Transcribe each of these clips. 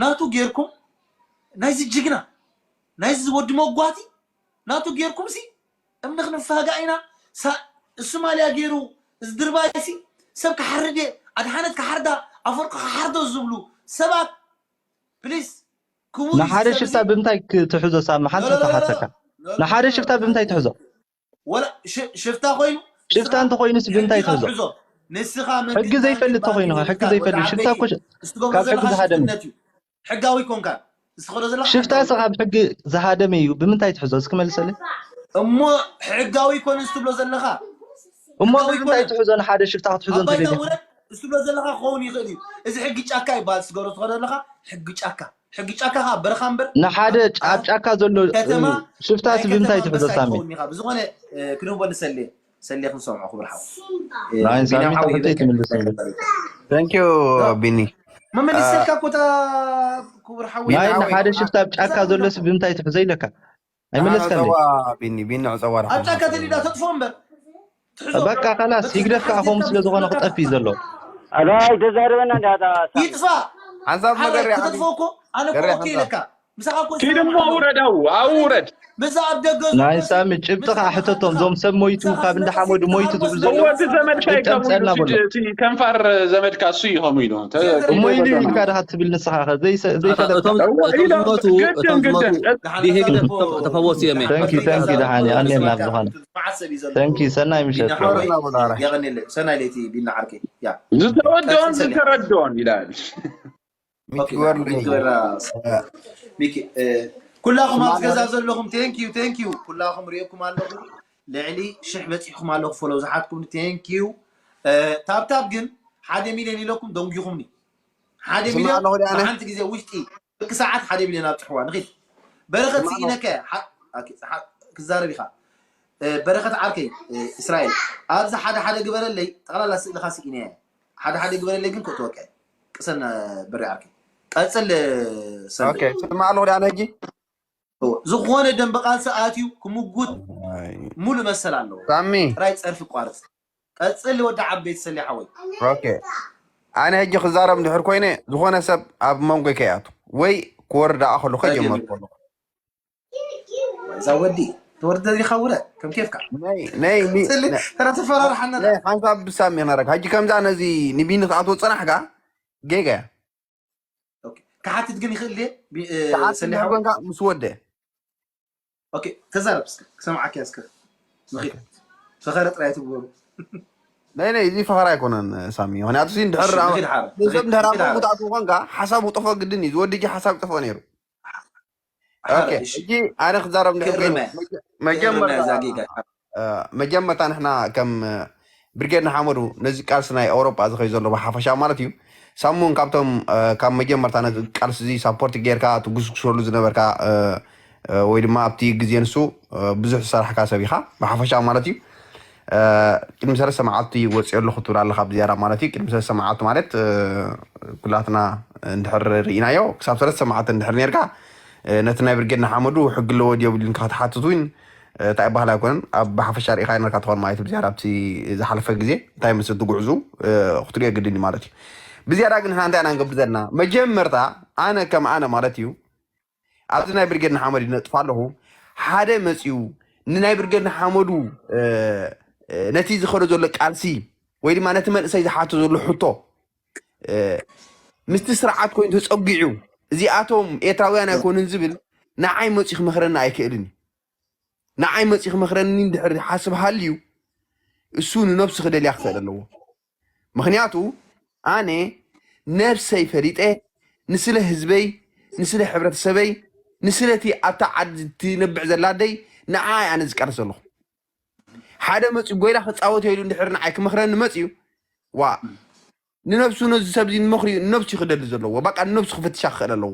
ናቱ ጌርኩም ናይዚ ጅግና ናይዚ ወዲ መጓቲ ናቱ ጌርኩም ሲ እምኒ ክንፋጋ ኢና። እሱ ማልያ ገይሩ እዚ ድርባይ ሲ ሰብ ክሓርድ እየ ኣድሓነት ክሓርዳ ኣፈርቁ ክሓርዶ ዝብሉ ሰባት ፕሊስ ክቡር ንሓደ ሽፍታ ብምንታይ ክትሕዞ ሳሚ ሓንቲ ተሓተካ ንሓደ ሽፍታ ብምንታይ ትሕዞ ወላ ሽፍታ ኮይኑ ሽፍታ እንተኮይኑስ ብምንታይ ትሕዞ ንስኻ ሕጊ ዘይፈልጥ ተኮይኑ ሕጊ ዘይፈልጥ ሽፍታ እኮ ካብ ሕጊ ዝሃደም እዩ ሕጋዊ ኮንካ ዝኸዶ ዘለኻ ሽፍታ ስኻ ካብ ሕጊ ዝሃደም እዩ ብምንታይ ትሕዞ እስኪ መልሰለይ እሞ ሕጋዊ ኮነ ትብሎ ዘለኻ እሞ ብምንታይ ትሕዞ ንሓደ ሽፍታ ክትሕዞ ኣባይታ እንተደሊኻ ውረድ እሱ ብሎ ዘለኻ ክኸውን ይኽእል እዩ እዚ ሕጊ ጫካ ይበሃል ትገብሮ ትኸዶ ዘለኻ ሕጊ ጫካ ሕጊ ጫካ ከዓ በረኻ እምበር ንሓደ ጫ- ኣብ ጫካ ዘሎ እ፣ ሽፍታስ ብምንታይ ትሕዞ ሳሚ ብዝኾነ ክንህቦ ንሰልየ ሰልየ ክንሰምዖ ክብር ሓው ንዓይን ሳሚ ተኽልተይ ትምልስ እንብል Thank you ቢኒ መመሊሰልካ ኮታ ክቡር ሓዊ ናይ ንሓደ ሽፍታ ኣብ ጫካ ዘሎስ ብምንታይ ትሕዞ ኢለካ ኣይመለስካለይ ቢኒ ቢኒ ዕፀዋ ኣብ ጫካ ተሊዳ ተጥፎ እምበር በቃ ካላስ ህግደፍ ከዓ ከምኡ ስለ ዝኾነ ክጠፍ እዩ ዘሎ ኣላይ ተዛረበና እንዳታ ይጥፋእ ሓንሳብ መገር ከተጥፎ እኮ ኣነ እኮ ኦኬ ኢለካ ምሳኻ እኮ ኪድ እሞ ውረድ ኣው ኣው ውረድ ምሳ ኣብ ደገ ናይ ሳሚ ጭብጢ ከዓ ሕተቶም እዞም ሰብ ሞይቱ ካብ እንዳ ሓመዱ ሞይቱ ዝብሉ ዘለዉ እወ እቲ ዘመድካ እዩ ከምኡ ኢሉ እቲ ከንፋር ዘመድካ እሱ እዩ ከምኡ ኢሉ እሞ ኢሉ ኢልካ ድካ ትብል ንስኻ ከ ዘይፈለጥካ እቶም ዝሞቱ እቶም ዝሞቱ ብህግደፍ ተፈወሱ እዮም ተንኪ ተንኪ ደሓን ኣኔና ዝኾነ ተንኪ ሰናይ ምሸት ሰናይ ለይቲ ቢና ዓርከይ ያ ዝተወደኦን ዝተረድኦን ይላል ሚኪ ወርልድ ሚኪ ሚኪ ኩላኹም ኣብ ገዛ ዘለኹም ቴንኪዩ ቴንኪዩ ኩላኹም ሪእኩም ኣለኹ ልዕሊ ሽሕ በፂሕኩም ኣለኹ ፎሎ ዝሓትኩም ቴንኪዩ ታብታብ ግን ሓደ ሚልዮን ኢለኩም ደንጊኹምኒ ሓደ ስማዕ ሚልዮን ኣለኹ ድኣ ኣነ። ብሓንቲ ግዜ ውሽጢ ደቂ ሰዓት ሓደ ሚልዮን ኣብፅሕዋ ንኺድ በረኸት ስማዕ ስኢነከ ክዛረብ ኢኻ በረኸት ዓርከይ እስራኤል ኣብዚ ሓደ ሓደ ግበረለይ ጠቕላላ ስእልኻ ስኢነ ሓደ ሓደ ግበረለይ ግን ክእትወከ ቅሰን በሪ ዓርከይ ቀፅል ሰንደይ ኦኬ ስማዕ ኣለኹ ድኣ ሕጂ ዝኾነ ደንበ ቃልሲ ኣትዩ ክምጉት ሙሉእ መሰል ኣለዎ ሳሚ ጥራይ ፀርፊ ቋርፅ ቀፅል ወዲ ዓበይቲ ሰሊ ሓወይ ኦኬ ኣነ ሕጂ ክዛረብ እንድሕር ኮይነ ዝኾነ ሰብ ኣብ መንጎ ከይኣቱ ወይ ክወርድ ኣኸሉ ከጀመርኩ ኣለኹ እዛ ወዲ ተወርደ ዲኻ ውረ ከም ኬፍካ ነይ ነይ ኒ- ስሊ ተራ ተፈራርሓና ነይ ሓንሳብ ብሳሚ ክነረግ ሕጂ ከምዛ ነዚ ንቢኒ ክትኣትዎ ፅናሕካ ጌጋ እያ ኦኬ። ክሓትት ግን ይኽእል ድየ ቢ- እ፣ ተሓትት ሰሊ እንድሕር ሓወይ ኮንካ ምስ ወደ ኦኬ ተዛረብ እስከ ክሰምዓካ እስከ ንኺድ ፈኸረ ጥራይ ትግበሩ ናይ ናይ እዚ ፈኸራ ኣይኮነን ሳሚ ምክንያቱ ሲ እንድሕር እሺ፣ ንኺድ ሓረ። ንዞም እንድሕር ኣብ ንኺድ ሓረ። መንጎ ትኣትዎ ኮንካ ሓሳብ ውጠፎ ግድን እዩ ዝወዲ እጂ ሓሳብ ይጠፍኦ ነይሩ ሓረ፣ ኦኬ እሺ። እጂ ኣነ ክዛረብ እንድሕር ክእርመ። ኮይነ መጀመርታ እዛ ጌጋ እ፣ መጀመርታ ንሕና ከም ብርጌድ ንሓመዱ ነዚ ቃልሲ ናይ ኣውሮጳ ዝኸይ ዘሎ ብሓፈሻ ማለት እዩ ሳሙን ካብቶም እ፣ ካብ መጀመርታ ነዚ ቃልሲ እዚ ሳፖርት ጌርካ ትጉስጉሰሉ ዝነበርካ እ፣ እ፣ ወይ ድማ ኣብቲ ግዜ ንሱ እ፣ ብዙሕ ዝሰራሕካ ሰብ ኢኻ ብሓፈሻ ማለት እዩ እ፣ ቅድሚ ሰለስተ መዓልቲ ወፅዮ ኣለኹ ትብል ኣለካ ብዝያዳ ማለት እዩ ቅድሚ ሰለስተ መዓልቲ ማለት እ፣ ኩላትና እንድሕር ርኢናዮ ክሳብ ሰለስተ መዓልቲ እንድሕር ነርካ እ፣ ነቲ ናይ ብርጌድ ንሓመዱ ሕጊ ኣለዎ ድዮ ብልንካ ክትሓትት እውን እንታይ ባህል ኣይኮነን ኣብ ብሓፈሻ ርኢኻ ነርካ ትኾን ማለት ብዝያዳ ኣብቲ ዝሓለፈ ግዜ እንታይ መስል ትጉዕዙ ክትሪኦ ግድን ማለት እዩ ብዝያዳ ግን ንሕና እንታይ ኢና ንገብር ዘለና መጀመርታ ኣነ ከም ኣነ ማለት እዩ ኣብዚ ናይ ብርጌድ ንሓመድ ይነጥፍ ኣለኹ ሓደ መፅዩ ንናይ ብርጌድ ንሓመዱ ነቲ ዝኸዶ ዘሎ ቃልሲ ወይ ድማ ነቲ መንእሰይ ዝሓቶ ዘሎ ሕቶ ምስቲ ስርዓት ኮይኑ ተፀጒዑ እዚኣቶም ኤርትራውያን ኣይኮኑን ዝብል ንዓይ መፅዩ ክመኽረኒ ኣይክእልን እዩ ንዓይ መፂ ክመኽረኒ እንድሕር ሓስብ ሃልዩ እሱ ንነብሱ ክደልያ ክኽእል ኣለዎ ምኽንያቱ ኣነ ነብሰይ ፈሊጠ ንስለ ህዝበይ ንስለ ሕብረተሰበይ ንስለቲ ኣብታ ዓዲ ትነብዕ ዘላ ኣደይ ንዓይ ኣነ ዝቃለስ ዘለኹ ሓደ መፂ ጎይላ ክፃወት ኢሉ እንድሕር ንዓይ ክመኽረኒ መፅዩ ዋ ንነብሱ ነዚ ሰብዚ ንመኽሪኡ ንነብሱ ክደሊ ዘለዎ ባቃ ንነብሱ ክፍትሻ ክኽእል ኣለዎ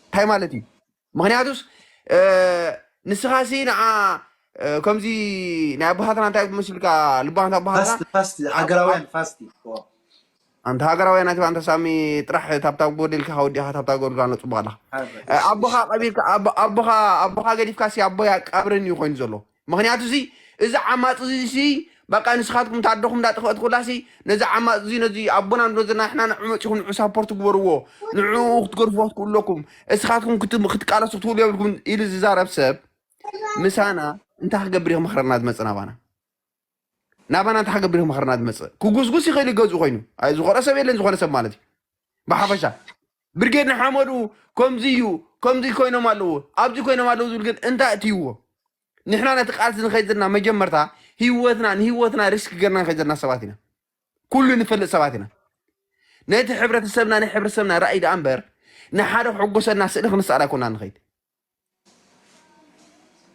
እንታይ ማለት እዩ ምክንያቱስ ንስኻ ሲ ንዓ ከምዚ ናይ ኣቦሃትና እንታይ መስልካ ልባንት ኣቦሃትና ሃገራውያን ፋስቲ ኣንተ ሃገራውያን ኣቲ ኣንተ ሳሚ ጥራሕ ታብታብ ጎደልካ ወዲኻ ታብታብ ጎደልካ ነፅቡቅ ኣለኻ ኣቦኻ ቀቢልካ ኣቦኻ ኣቦኻ ገዲፍካ ሲ ኣቦያ ቀብርን እዩ ኮይኑ ዘሎ ምክንያቱ ሲ እዚ ዓማፅ እዚ ሲ በቃ ንስኻትኩም ታደኹም እንዳጠፈእት ኩላሲ ነዚ ዓማፅ እዚ ነዚ ኣቦና ንዶ ዘለና ንሕና ንዑ መፂኹም ንዑ ሳፖርት ግበርዎ፣ ንዑ ክትገርፍዎ ትክእሉ ኣለኩም፣ እስኻትኩም ክትም- ክትቃለሱ ክትብሉ የብልኩም ኢሉ ዝዛረብ ሰብ ምሳና እንታይ ክገብር እዩ ክመኽረና ዝመፅእ ናባና? ናባና እንታይ ክገብር እዩ ክመኽረና ዝመፅእ? ክጉስጉስ ይኽእል እዩ ገዝኡ ኮይኑ። ኣይ፣ ዝኾነ ሰብ የለን ዝኾነ ሰብ ማለት እዩ። ብሓፈሻ ብርጌድ ንሓመዱ ከምዚ እዩ፣ ከምዚ ኮይኖም ኣለዉ፣ ኣብዚ ኮይኖም ኣለዉ ዝብል ግን እንታይ እትይዎ? ንሕና ነቲ ቃልሲ ንኸይድ ዘለና መጀመርታ ህይወትና ንህይወትና ሪስክ ገርና ንኸይድ ዘለና ሰባት ኢና። ኩሉ ንፈልጥ ሰባት ኢና። ነቲ ሕብረተሰብና ናይ ሕብረተሰብና ራእይ ደኣ እምበር ንሓደ ክሕጎሰና ስእሊ ክንስኣል ኣይኮና ንኸይድ።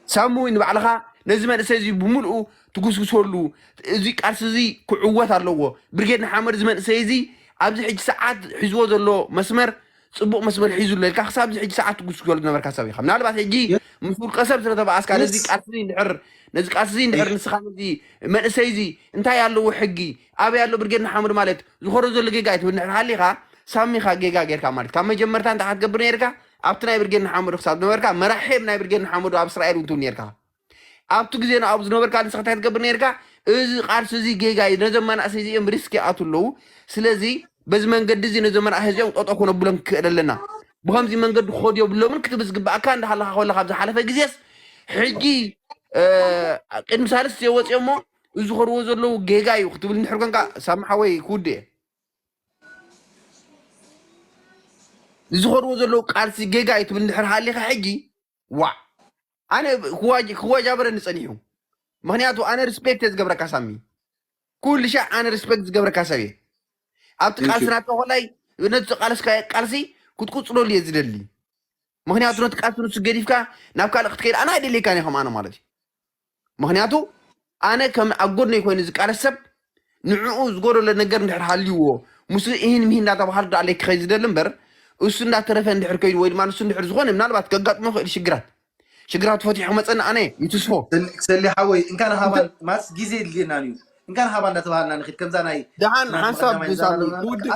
ሳሙ ንባዕልኻ ነዚ መንእሰይ እዚ ብምልኡ ትጉስጉሰሉ፣ እዚ ቃልሲ እዚ ክዕወት ኣለዎ። ብርጌድ ንሓመድ እዚ መንእሰይ እዚ ኣብዚ ሕጂ ሰዓት ሒዝዎ ዘሎ መስመር ጽቡቕ መስመር ሒዙ ኣሎ ኢልካ ክሳብ እዚ ሕጂ ሰዓት ትጉስጉሰሉ ዝነበርካ ሰብ ኢኻ። ምናልባት ሕጂ ምስ ውልቀ ሰብ ስለ ተባኣስካ ነዚ ቃልሲ እዚ እንድሕር ነዚ ቃልሲ እዚ እንድሕር ንስኻ ነዚ መንእሰይ እዚ እንታይ ኣለዎ ሕጊ ኣበይ ኣሎ ብርጌድ ንሓመድ ማለት ዝኾሮ ዘሎ ጌጋ ኣይትብል እንድሕር ሃሊኻ ሳሚኻ ጌጋ ጌርካ ማለት ካብ መጀመርታ እንታይ ክትገብር ነርካ ኣብቲ ናይ ብርጌድ ንሓመዱ ክሳብ ዝነበርካ መራሒ ናይ ብርጌድ ንሓመዱ ኣብ እስራኤል እውን ትብል ነርካ ኣብቲ ግዜ ንኣብኡ ዝነበርካ ንስኻ እንታይ ትገብር ነርካ እዚ ቃልሲ እዚ ጌጋ እዩ ነዞም መናእሰይ እዚኦም ሪስክ ይኣቱ ኣለዉ ስለዚ በዚ መንገዲ እዚ ነዞም መናእሰይ እዚኦም ጠጠው ክነብሎም ክክእል ኣለና ብከምዚ መንገዲ ክኸዱ የብሎምን ክትብል ዝግባእካ እንዳሃለካ ከለካ ኣብ ዝሓለፈ ግዜስ ሕጂ ቅድሚ ሳልስ ዘወፅኦ እሞ እዚ ዝኸድዎ ዘለዉ ጌጋ እዩ ክትብል እንድሕር ኮንካ ሳሚ ሓወይ ክውድእ እየ ዝኸድዎ ዘለዉ ቃልሲ ጌጋ እዩ ትብል እንድሕር ሃሊኻ ሕጂ ዋዕ ኣነ ክዋጃበረኒ ፀኒሑ ምክንያቱ ኣነ ሪስፔክት እየ ዝገብረካ ሳሚ ኩሉ ሻዕ ኣነ ሪስፔክት ዝገብረካ ሰብ እየ ኣብቲ ቃልሲ ናትካ ኮላይ ነቲ ቃልስካ ቃልሲ ክትቁፅለሉ እየ ዝደሊ ምክንያቱ ነቲ ቃልሲ ንሱ ገዲፍካ ናብ ካልእ ክትከይድ ኣነ ኣይደልየካን እየ ከም ኣነ ማለት እዩ ምክንያቱ ኣነ ከም ኣብ ጎድነይ ኮይኑ ዝቃለስ ሰብ ንዕኡ ዝጎደሎ ነገር እንድሕር ሃልይዎ ምስ ኢሂን ምሂን እንዳተባሃሉ ዳኣለይ ክኸይ ዝደሊ እምበር እሱ እንዳተረፈ እንድሕር ከይዱ ወይ ድማ ንሱ እንድሕር ዝኾነ ምናልባት ከጋጥሞ ክእል ሽግራት ሽግራት ፈቲሑ ክመፀና ኣነ ይትስፎ ክሰሊ ሓወይ እንካን ሃባን ማስ ግዜ የድልየና እዩ እንካን ሃባ እንዳተባሃልና ንክድ ከምዛ ናይ ደሓን ሓንሳብ ሳሚ ክውድእ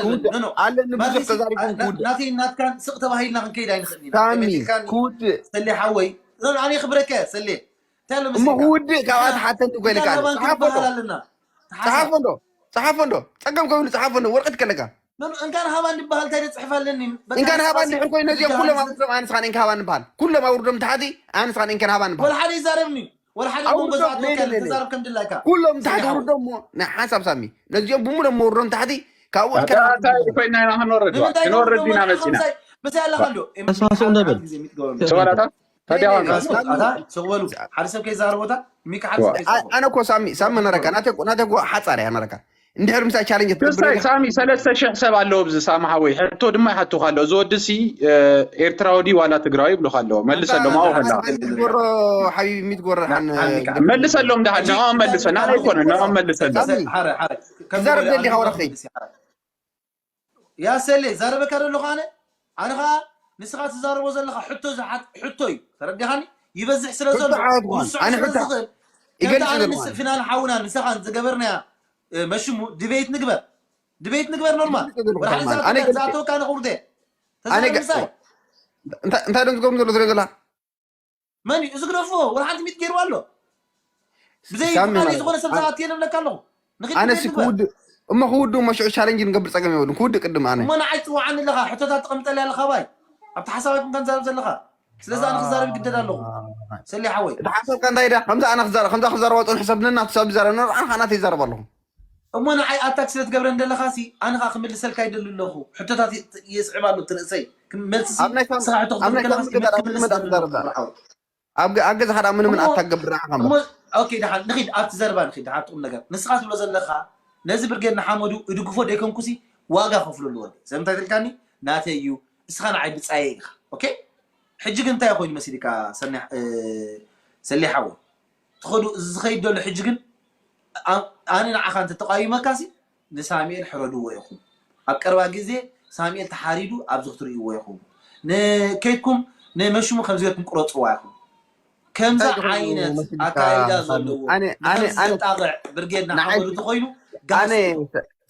ክውድእ ኣለኒ ብዙሕ ተዛሪብኩም ክውድእ ናተይ ናትካን ስቕ ተባሂልና ክንከይድ ኣይንኽእል ኢና ሳሚ ክውድእ ሰሌ ሓወይ ኣነ ክብረከ ሰሌ እንታይ ኣሎ እሞ ክውድእ ካብኣ ተሓተኒ ኮይልካ ጸሓፎ እንዶ ጸሓፎ እንዶ ጸገም ከብሉ ጸሓፎ እንዶ ወረቀት ከለካ እንካን ሃባ እንድበሃል እንታይ ደፅሕፍ ኣለኒ እንካን ሃባ እንድሕር ኮይኑ ነዚኦም ኩሎም ኣውርዶም ኣነ ስኻን እንካ ሃባ ንበሃል ኩሎም ኣውርዶም ተሓቲ ኣነ ስኻን እንካን ሃባ ንበሃል ወላ ሓደ ይዛረብኒ ወላ ሓደ መንጎ ሰዓት ወካል ተዛረብ ከም ድላይካ ኩሎም ተሓቲ ውርዶም እሞ ናይ ሓንሳብ ሳሚ ነዚኦም ብምሎም መውርዶም ተሓቲ ካብኡ ኮይና ኢና ክንወርድ ክንወርድ ኢና መፂና ምሳይ ኣለካ እንዶ ተሳስኡ እንደብል ሰበላታ ሰበሉ ሓደ ሰብ ከይዛረቦታ ሚካ ሓደ ሰብ ከይዛረቦታ ኣነ እኮ ሳሚ ሳሚ ነረካ ናተ እኮ ሓፃር እያ ነረካ እንድሕር ምሳይ ቻለንጅ ክትገብር ክስታይ ሳሚ ሰለስተ ሽሕ ሰብ ኣለዎ ኣብዚ ሳሚ ሓወይ ሕቶ ድማ ይሓቱኻ ኣሎ እዚ ወዲ ሲ ኤርትራዊ ድዩ ዋላ ትግራዊ ይብሉኻ ኣለዎ መልሰሎም ኣብኡ ከላ ሚትጎሮ ሓቢቢ ሚትጎሮ ሓን መልሰሎም ዳሓን ንኦም መልሰ ናና ኣይኮነ ንኦም መልሰሎም ትዛረብ ደሊኻ ወረኽተይ ያ ሰሌ ዛረበካ ዘለኹ ኣነ ኣነ ኸዓ ንስኻ ትዛረቦ ዘለኻ ሕቶ ዝሓት ሕቶ እዩ ተረዲኻኒ ይበዝሕ ስለ ዘሎ ክውስዖ ስለ ዝኽእል ከምቲ ኣነ ምስ ፊናል ሓውና ንስኻን ዝገበርናያ መሽሙ ድቤት ንግበር ድቤት ንግበር ኖርማል ወደ ሓደ ዝኣተወካ ንኽውርደ ተዛረብ ምሳይ እንታይ ደም ዝገብሩ ዘሎ ዝሪኦ ዘላ መን እዩ እዚ ግደፎ ወላ ሓንቲ ሚት ገይርዋ ኣሎ ብዘይ ፍቃድ ዝኾነ ሰብ ዝኣትየ ንብለካ ኣለኹ ንኽድ ኣነስ ቤት ንግበር ክውድእ እሞ ክውድእ እሞ ሽዑ ቻለንጅ ንገብር ፀገም የብሉን ክውድእ ቅድም ኣነ እሞ ንዓይ ትፅውዓኒ ኣለኻ ሕቶታት ተቐምጠልያ ኣለኻ ባይ ኣብቲ ሓሳባት እንከን ዘረብ ዘለኻ ስለዚ ኣነ ክዛረብ ይግደድ ኣለኹ ሰሊ ሓወይ እቲ ሓሳብካ እንታይ ዳ ከምዛ ኣነ ክዛረብ ከምዛ ክዛረባ ፀንሑ ሰብ ነናቱ ሰብ ዝዛረብ ንርዓ ንዓና ይዛረብ ኣለኹ እሞ ንዓይ ኣታክ ስለ ትገብረኒ ዘለኻ ሲ ኣነ ኸኣ ክምልሰልካ ይደሊ ኣለኹ። ሕቶታት የስዕብ ኣሎ እቲ ርእሰይ። መልሲ ሲ ንስኻ ሕቶ ክትብል ከለኻ ሲ መን ክምልስ ይደሊ ኣለኹ ክብር ሓወይ። ኣብ ገ- ኣብ ገዛኻ ደኣ ምንም እሞ- ኣታ ገብር ንዓኻ እምበር እሞ ኦኬ ደሓን ንኺድ ኣብቲ ዘረባ ንኺድ ደሓን ኣብቲ ቁም ነገር። ንስኻ ትብሎ ዘለኻ ነዚ ብርጌድ ንሓመዱ እድግፎ ደይኮንኩሲ ዋጋ ከፍለሉ ወዲ። ሰብ እንታይ ትልካኒ ናተይ እዩ እስኻ ንዓይ ብጻየይ ኢኻ። ኦኬ ሕጂ ግን እንታይ ኮይኑ መሲልካ ሰኒ- እ፣ ሰሌ ሓወይ? ትኸዱ እዚ ዝኸይድ ዘሎ ሕጂ ግን ኣነ ንዓኻ እንተተቃይመካሲ ንሳሙኤል ሕረድዎ ኢኹም ኣብ ቀረባ ግዜ ሳሙኤል ተሓሪዱ ኣብዚ ክትርእይዎ ኢኹም ንከይድኩም ንመሽሙ ከምዚ ገርኩም ቅረፅዋ ኢኹም ከምዚ ዓይነት ኣካይዳ ዘለዎ ንከምዚ ዘጣቕዕ ብርጌድ ንሓመዱ ተኾይኑ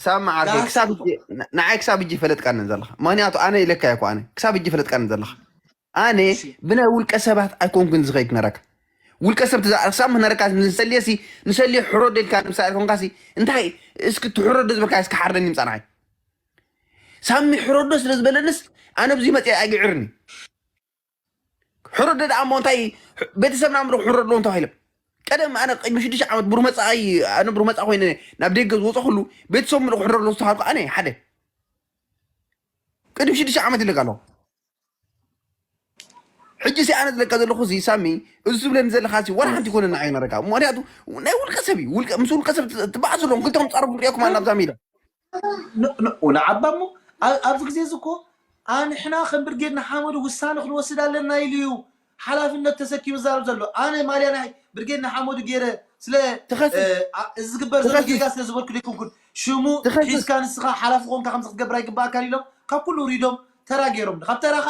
ሳማ ዓርከይ ክሳብ ሕጂ ንዓይ ክሳብ ሕጂ ይፈለጥካኒ ዘለኻ ምክንያቱ ኣነ ኢለካ እኮ ኣነ ክሳብ ሕጂ ይፈለጥካኒ ዘለኻ ኣነ ብናይ ውልቀ ሰባት ኣይኮንኩን ዝኸይድ ነረካ ውልቀ ሰብ ትዛረብ ሳሚ ነረካ ንሰልየሲ ንሰልየ ሕረዶ ኢልካ ንምሳሌ ኮንካሲ እንታይ እስኪ ትሕረዶ ዝበልካ እስኪ ሓርደኒ ምጻናይ ሳሚ ሕረዶ ስለ ዝበለንስ ኣነ ብዙ መጽእ ኣግዕርኒ ሕረዶ ደኣ እሞ እንታይ ቤተሰብና ምሮ ሕረዶ ኣለዎም ተባሂሎም ቀደም ኣነ ቅድሚ ሽዱሽተ ዓመት ብሩህ መጻኢ ኣነ ብሩህ መጻኢ ኮይነ ናብ ደገ ዝወፀ ኩሉ ቤተሰብ ምልኩ ሕረዶ ዝተባሃልኩ ኣነ ሓደ ቅድሚ ሽዱሽተ ዓመት ይለካ ኣለኹ ሕጂ ሲ ኣነ ዝለካ ዘለኹ ሲ ሳሚ እዚ ዝብለኒ ዘለካ ሲ ዋላ ሓንቲ ይኮነ ንዓይ ነረካ ምክንያቱ ናይ ውልቀ ሰብ እዩ ውልቀ ምስ ውልቀ ሰብ ትበዓስ ዘለኹም ክልተኹም ፃረፉ ንሪኦኩም ኣና ኣብዛ ሜዳ ንዓባ እሞ ኣብዚ ግዜ እዚ እኮ ኣንሕና ከም ብርጌድ ንሓመዱ ውሳነ ክንወስድ ኣለና ኢሉ እዩ ሓላፍነት ተሰኪሙ ዝዛረብ ዘሎ ኣነ ማልያ ናይ ብርጌድ ንሓመዱ ገይረ ስለ እዚ ዝግበር ዘሎ ጌጋ ስለ ዝበልኩ ዘይኮንኩን ሽሙ ሒዝካ ንስኻ ሓላፊ ኮንካ ከምዚ ክትገብር ኣይግባእካን ኢሎም ካብ ኩሉ ውሪዶም ተራ ገይሮም ካብ ተራኻ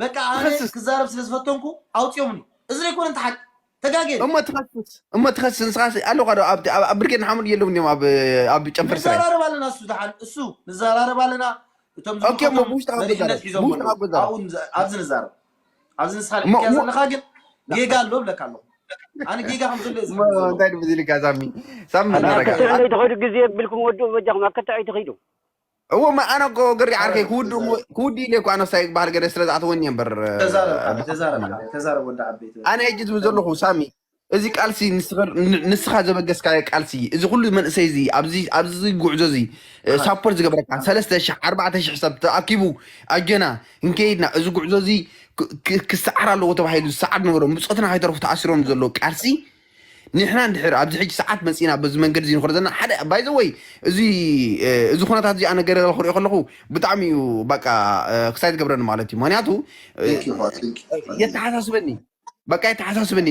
በቃ ኣነ ክዛረብ ስለ ዝፈተንኩ ኣውፅኦምኒ እዚ ዘይኮነ እንተ ሓቂ ተጋጌ እሞ ትኸስስ እሞ ትኸስስ ንስኻ ኣለኻ ዶ ኣብ ብርጌድ ንሓመዱ የለውን እዮም ኣብ ጨንፈር ስራይ ንዘራረብ ኣለና እሱ ደሓን እሱ ንዘራረብ ኣለና እቶም ዝምልከቶም መሪሕነት ሒዞም ኣለዉ ኣብዚ ንዛረብ ኣብዚ ንስኻ ልሕክያ ዘለኻ ግን ጌጋ ኣሎ ብለካ ኣለኹ ኣነ ጌጋ ከም ዘሎ እንታይ ድብዚ ኢልካ ሳሚ ሳሚ ነረጋ ክትዕለይ ትኸዱ ግዜ የብልኩም ወድኡ በጃኹም ኣብ ከተዐይ ትኸዱ እዎ ኣነ እኮ ገሪ ዓርከይ ክውድእ ክውድእ ኢለ እኮ ኣነ ሳይ ባህል ገደ ስለ ዝኣተወኒ እምበር ተዛረብ ወዲ ዓበይቲ ኣነ ሕጂ ዝብል ዘለኹ ሳሚ እዚ ቃልሲ ንስኻ ዘበገስካዮ ቃልሲ እዚ ኩሉ መንእሰይ እዚ ኣብዚ ጉዕዞ እዚ ሳፖርት ዝገበረካ ሰለስተ ሽሕ ኣርባዕተ ሽሕ ሰብ ተኣኪቡ ኣጀና እንከይድና እዚ ጉዕዞ እዚ ክሰዓር ኣለዎ ተባሂሉ ዝሰዓር ነበሮ ብፆትና ከይተረፉ ተኣሲሮም ዘሎ ቃልሲ ንሕና እንድሕር ኣብዚ ሕጂ ሰዓት መፂና በዚ መንገዲ እዚ ንኾር ዘለና ሓደ ባይዘወይ እዚ እዚ ኩነታት እዚ ኣነ ገለ ክሪኦ ከለኹ ብጣዕሚ እዩ በቃ ክሳይ ዝገብረኒ ማለት እዩ ምክንያቱ የተሓሳስበኒ በቃ የተሓሳስበኒ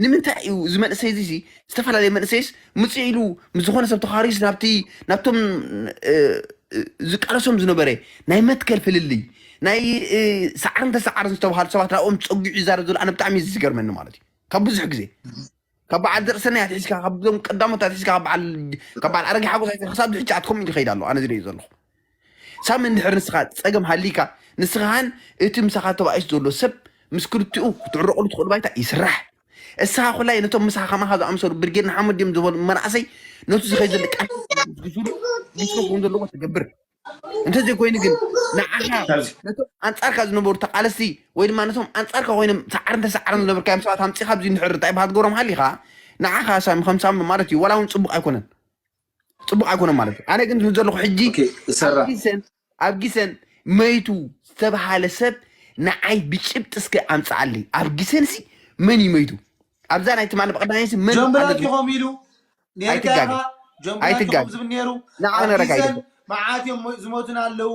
ንምንታይ እዩ እዚ መንእሰይ እዚ ዝተፈላለየ መንእሰይስ ምፅእ ኢሉ ምስ ዝኾነ ሰብ ተኻሪስ ናብቲ ናብቶም ዝቃለሶም ዝነበረ ናይ መትከል ፍልልይ ናይ ሰዓርን ተሰዓርን ዝተባሃሉ ሰባት ናብኦም ፀጒዑ ይዛረብ ዘሎ ኣነ ብጣዕሚ እዩ ዝገርመኒ ማለት እዩ ካብ ብዙሕ ግዜ ካብ በዓል ደርሰናይ ኣትሒዝካ ካብዞም ቀዳሞት ኣትሒዝካ ካብ በዓል ኣረጊ ሓጎስ ኣትሒዝካ ክሳብ ሕጂ ኣትኮም ኢሉ ይኸይድ ኣሎ ኣነ ዝርእዩ ዘለኹ ሳሚ እንድሕር ንስኻ ፀገም ሃሊካ ንስኻን እቲ ምሳኻ ተባኢሱ ዘሎ ሰብ ምስ ክልቲኡ ክትዕረቑሉ ትኽእሉ ባይታ ይስራሕ እስኻ ኩላይ ነቶም ምሳኻ ከማኻ ዝኣምሰሉ ብርጌድ ንሓመድ ድዮም ዝበሉ መናእሰይ ነቱ ዝኸይ ዘሎ ቃል ዝስሉ ዝስሉ ዘለዎ ትገብር እንተዘይኮይኑ ግን ንዓኻ ነቶም ኣንጻርካ ዝነበሩ ተቃለስቲ ወይ ድማ ነቶም ኣንጻርካ ኮይኖም ሰዓርን ተሰዓርን ዝነበርካዮም ሰባት ኣምጺኻ ኣብዚ እንድሕር እንታይ ብሃት ገብሮም ሃሊኻ ንዓኻ ሳሚ ከም ሳሚ ማለት እዩ ዋላ እውን ጽቡቅ ኣይኮነን ጽቡቅ ኣይኮነን ማለት እዩ ኣነ ግን ዝብል ዘለኹ ሕጂ ኣብ ጊሰን መይቱ ዝተባሃለ ሰብ ንዓይ ብጭብጢ እስከ ኣምጽኣለይ ኣብ ጊሰንሲ መን እዩ መይቱ ኣብዛ ናይ ትማሊ ብቀዳማይሲ መን ጆምብላት ኢኹም ኢሉ ኔርካ ኢኻ ጆምብላት ኢኹም ዝብል ነይሩ ንዓ ነረካ ኢሉ መዓት እዮም ዝሞቱና ኣለዉ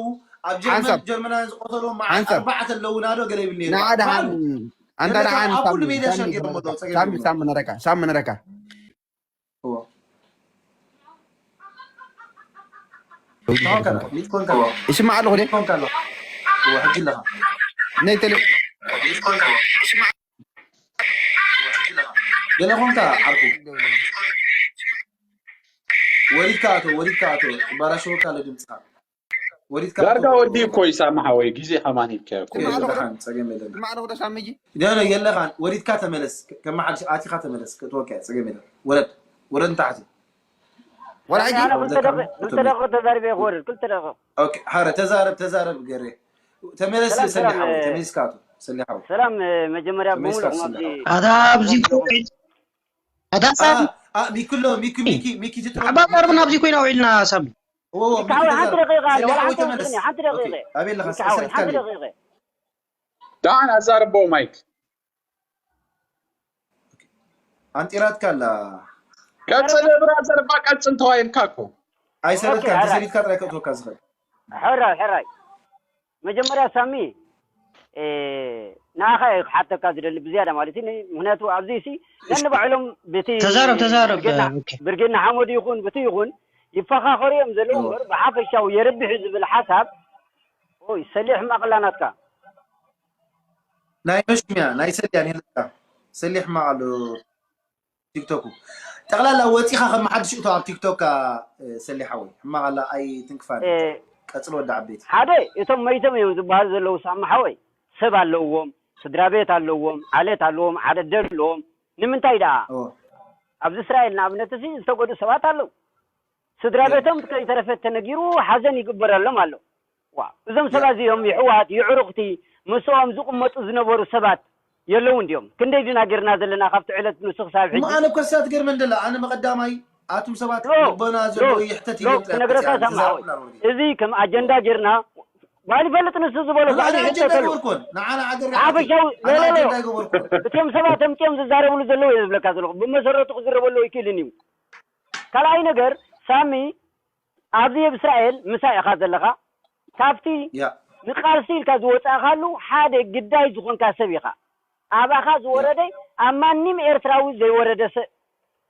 ኣብ ጀርመን ጀርመናውያን ዝቆተሉ መዓት ኣርባዕተ ኣለዉ ናዶ ገለ ይብል ነይሩ ንዓ ደሓን ኣንታ ደሓን ኣብ ኩሉ ሜድያ ሸጊሮም ኣለዉ ጸገም ሳሚ ነረካ ሳሚ ነረካ ይስማዕ ኣለኹ ደ ሕጂ ኣለኻ ናይ ተለ ገለ ኮንካ ዓርኩ ወሪድካ ኣቶ ወሪድካ ኣቶ ባላሸወካ ኣሎ ድምፅኻ ወሪድካ ዳርጋ ወዲ እኮ ይሳማ ሓወይ ግዜ ከማን ሂብካዮ እኮ የለ ደሓን ጸገም የለን ይስማዕ ኣለኹ ደ ሳምጂ ገለ የለኻን ወሪድካ ተመለስ ከመሓድሽ ኣቲኻ ተመለስ ክትወቅያ ጸገም የለን ወረድ ወረድ ንታሕቲ ወላ ሕጂ ክልተ ደቂቕ ተዛሪበ ክወርድ ክልተ ደቂቕ ኦኬ ሓረ ተዛረብ ተዛረብ ገሬ ተመለስ ሰላም፣ ሰላም፣ ሰሊሓዊ ተመሊስካ ኣቶ ሰሊሓዊ ሰላም መጀመርያ ተመሊስካ ብምሉእ ሰሊሓዊ ኣታ ኣብዚ እኮ ውዒል ኣታ ሳሚ ሚክሎ ሚኪ ሚኪ ሚኪ ትጥራ ዓባ ቀርብና ኣብዚ ኮይና ውዒልና ሳሚ እዎ እዎ ሚኪ ተዛረብ ሰሊሓዊ ተመለስ ሓንቲ ደቂቐ ኣቤለኻ ሰልካ ደሓን ኣዛርቦ ማይክ ኣንጢራትካ ኣላ ቀፅል ብራዘር እባ ቀፅል ተዋይልካ እኮ ኣይሰለትካ ተሰሊትካ ጥራይ ከእትወካ ዝኽእል ሕራይ ሕራይ መጀመርያ ሳሚ ንኣኻ እየ ክሓተካ ዝደሊ ብዝያዳ ማለት እዩ ምክንያቱ ኣብዚ ሲ ነንባዕሎም ብቲ ተዛረብ ተዛረብ ብርጌና ሓመዱ ይኹን ብቲ ይኹን ይፈኻኸሩ እዮም ዘለዉ እምበር ብሓፈሻዊ የርብሕ ዝብል ሓሳብ ይ ሰሊሕ ሕማቕላ ናትካ ናይ መሽሚያ ናይ ሰልያ ኔለካ ሰሊሕ ሕማቕ ኣሎ ቲክቶኩ ጠቕላላ ወፂኻ ከም ሓድሽ እቶ ኣብ ቲክቶካ ሰሊሕ ሓወይ ሕማቕ ኣላ ኣይትንክፋን ቀፅል ወዲ ዓበይቲ ሓደ እቶም መይቶም እዮም ዝበሃሉ ዘለዉ ሳሚ ሓወይ ሰብ ኣለዎም ስድራ ቤት ኣለዎም ዓሌት ኣለዎም ዓደደ ኣለዎም ንምንታይ ደኣ? ኣብዚ እስራኤል ንኣብነት እዚ ዝተጎድኡ ሰባት ኣለዉ። ስድራ ቤቶም ከይተረፈ ተነጊሩ ሓዘን ይግበረሎም ኣሎ። እዞም ሰባት እዚኦም የሕዋት፣ የዕሩኽቲ፣ ምስኦም ዝቕመጡ ዝነበሩ ሰባት የለውን ድዮም? ክንደይ ድና ጌርና ዘለና ካብቲ ዕለት ንሱ ክሳብ ሕጂ? ኣነ እኮ እሳ ትገርመን ደላ፣ ኣነ መቐዳማይ ኣቱም ሰባት ልቦና ዘለዎ ይሕተት ኢሎም ክነግረካ ሰማዕወይ። እዚ ከም ኣጀንዳ ጌርና ባል ይፈልጥ ንሱ ዝበሎ ባል ይሕተተሉ። ሓፈሻዊ ለለሎ እቲኦም ሰባት ኣምፅኦም ዝዛረብሉ ዘለዉ እየ ዝብለካ ዘለኹ። ብመሰረቱ ክዝረበሉ ኣይክእልን እዩ። ካልኣይ ነገር ሳሚ ኣብዚ ኣብ እስራኤል ምሳይ ኢኻ ዘለኻ። ካብቲ ንቃልሲ ኢልካ ዝወፃእካሉ ሓደ ግዳይ ዝኾንካ ሰብ ኢኻ። ኣባኻ ዝወረደ ኣብ ማንም ኤርትራዊ ዘይወረደ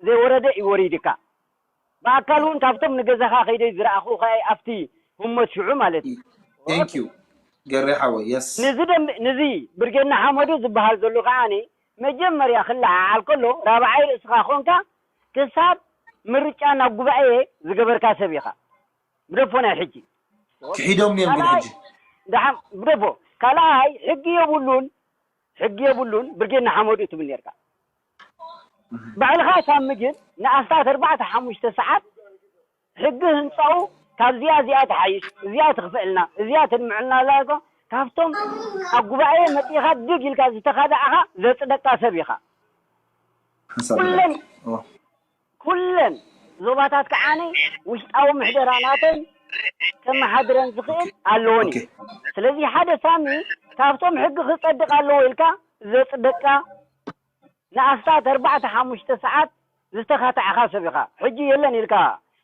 ዘይወረደ እዩ ወሪድካ። ብኣካል እውን ካብቶም ንገዛኻ ከይደይ ዝረኣኹ ከኣ ኣብቲ ህሞት ሽዑ ማለት እዩ። ገሬ ሓወይ የስ ንዚ ደም ንዚ ብርጌድ ንሓመዱ ዝበሃል ዘሎ ከዓኒ መጀመርያ ክለዓዓል ከሎ ራብዓይ ርእስኻ ኮንካ ክሳብ ምርጫ ናብ ጉባኤ ዝገበርካ ሰብ ኢኻ። ብደፎ ናይ ሕጂ ክሒዶም እዮም ግን ሕጂ ደሓ ብደፎ ካልኣይ ሕጊ የብሉን ሕጊ የብሉን ብርጌድ ንሓመዱ ትብል ነርካ ባዕልኻ ሳሚ ግን ንኣስታት ኣርባዕተ ሓሙሽተ ሰዓት ሕጊ ህንፃኡ ካብዚኣ እዚኣ ትሓይሽ እዚኣ ትኽፍእልና እዚኣ ትድምዕልና ላልኮ ካብቶም ኣብ ጉባኤ መፂኻ ድግ ኢልካ ዝተኻዳዕኻ ዘፅደቅካ ሰብ ኢኻ ኩለን ኩለን ዞባታት ከዓነ ውሽጣዊ ምሕደራ ናተን ከመሓድረን ዝኽእል ኣለዎን እዩ ስለዚ ሓደ ሳሚ ካብቶም ሕጊ ክፀድቅ ኣለዎ ኢልካ ዘፅደቅካ ንኣስታት ኣርባዕተ ሓሙሽተ ሰዓት ዝተኻታዕኻ ሰብ ኢኻ ሕጂ የለን ኢልካ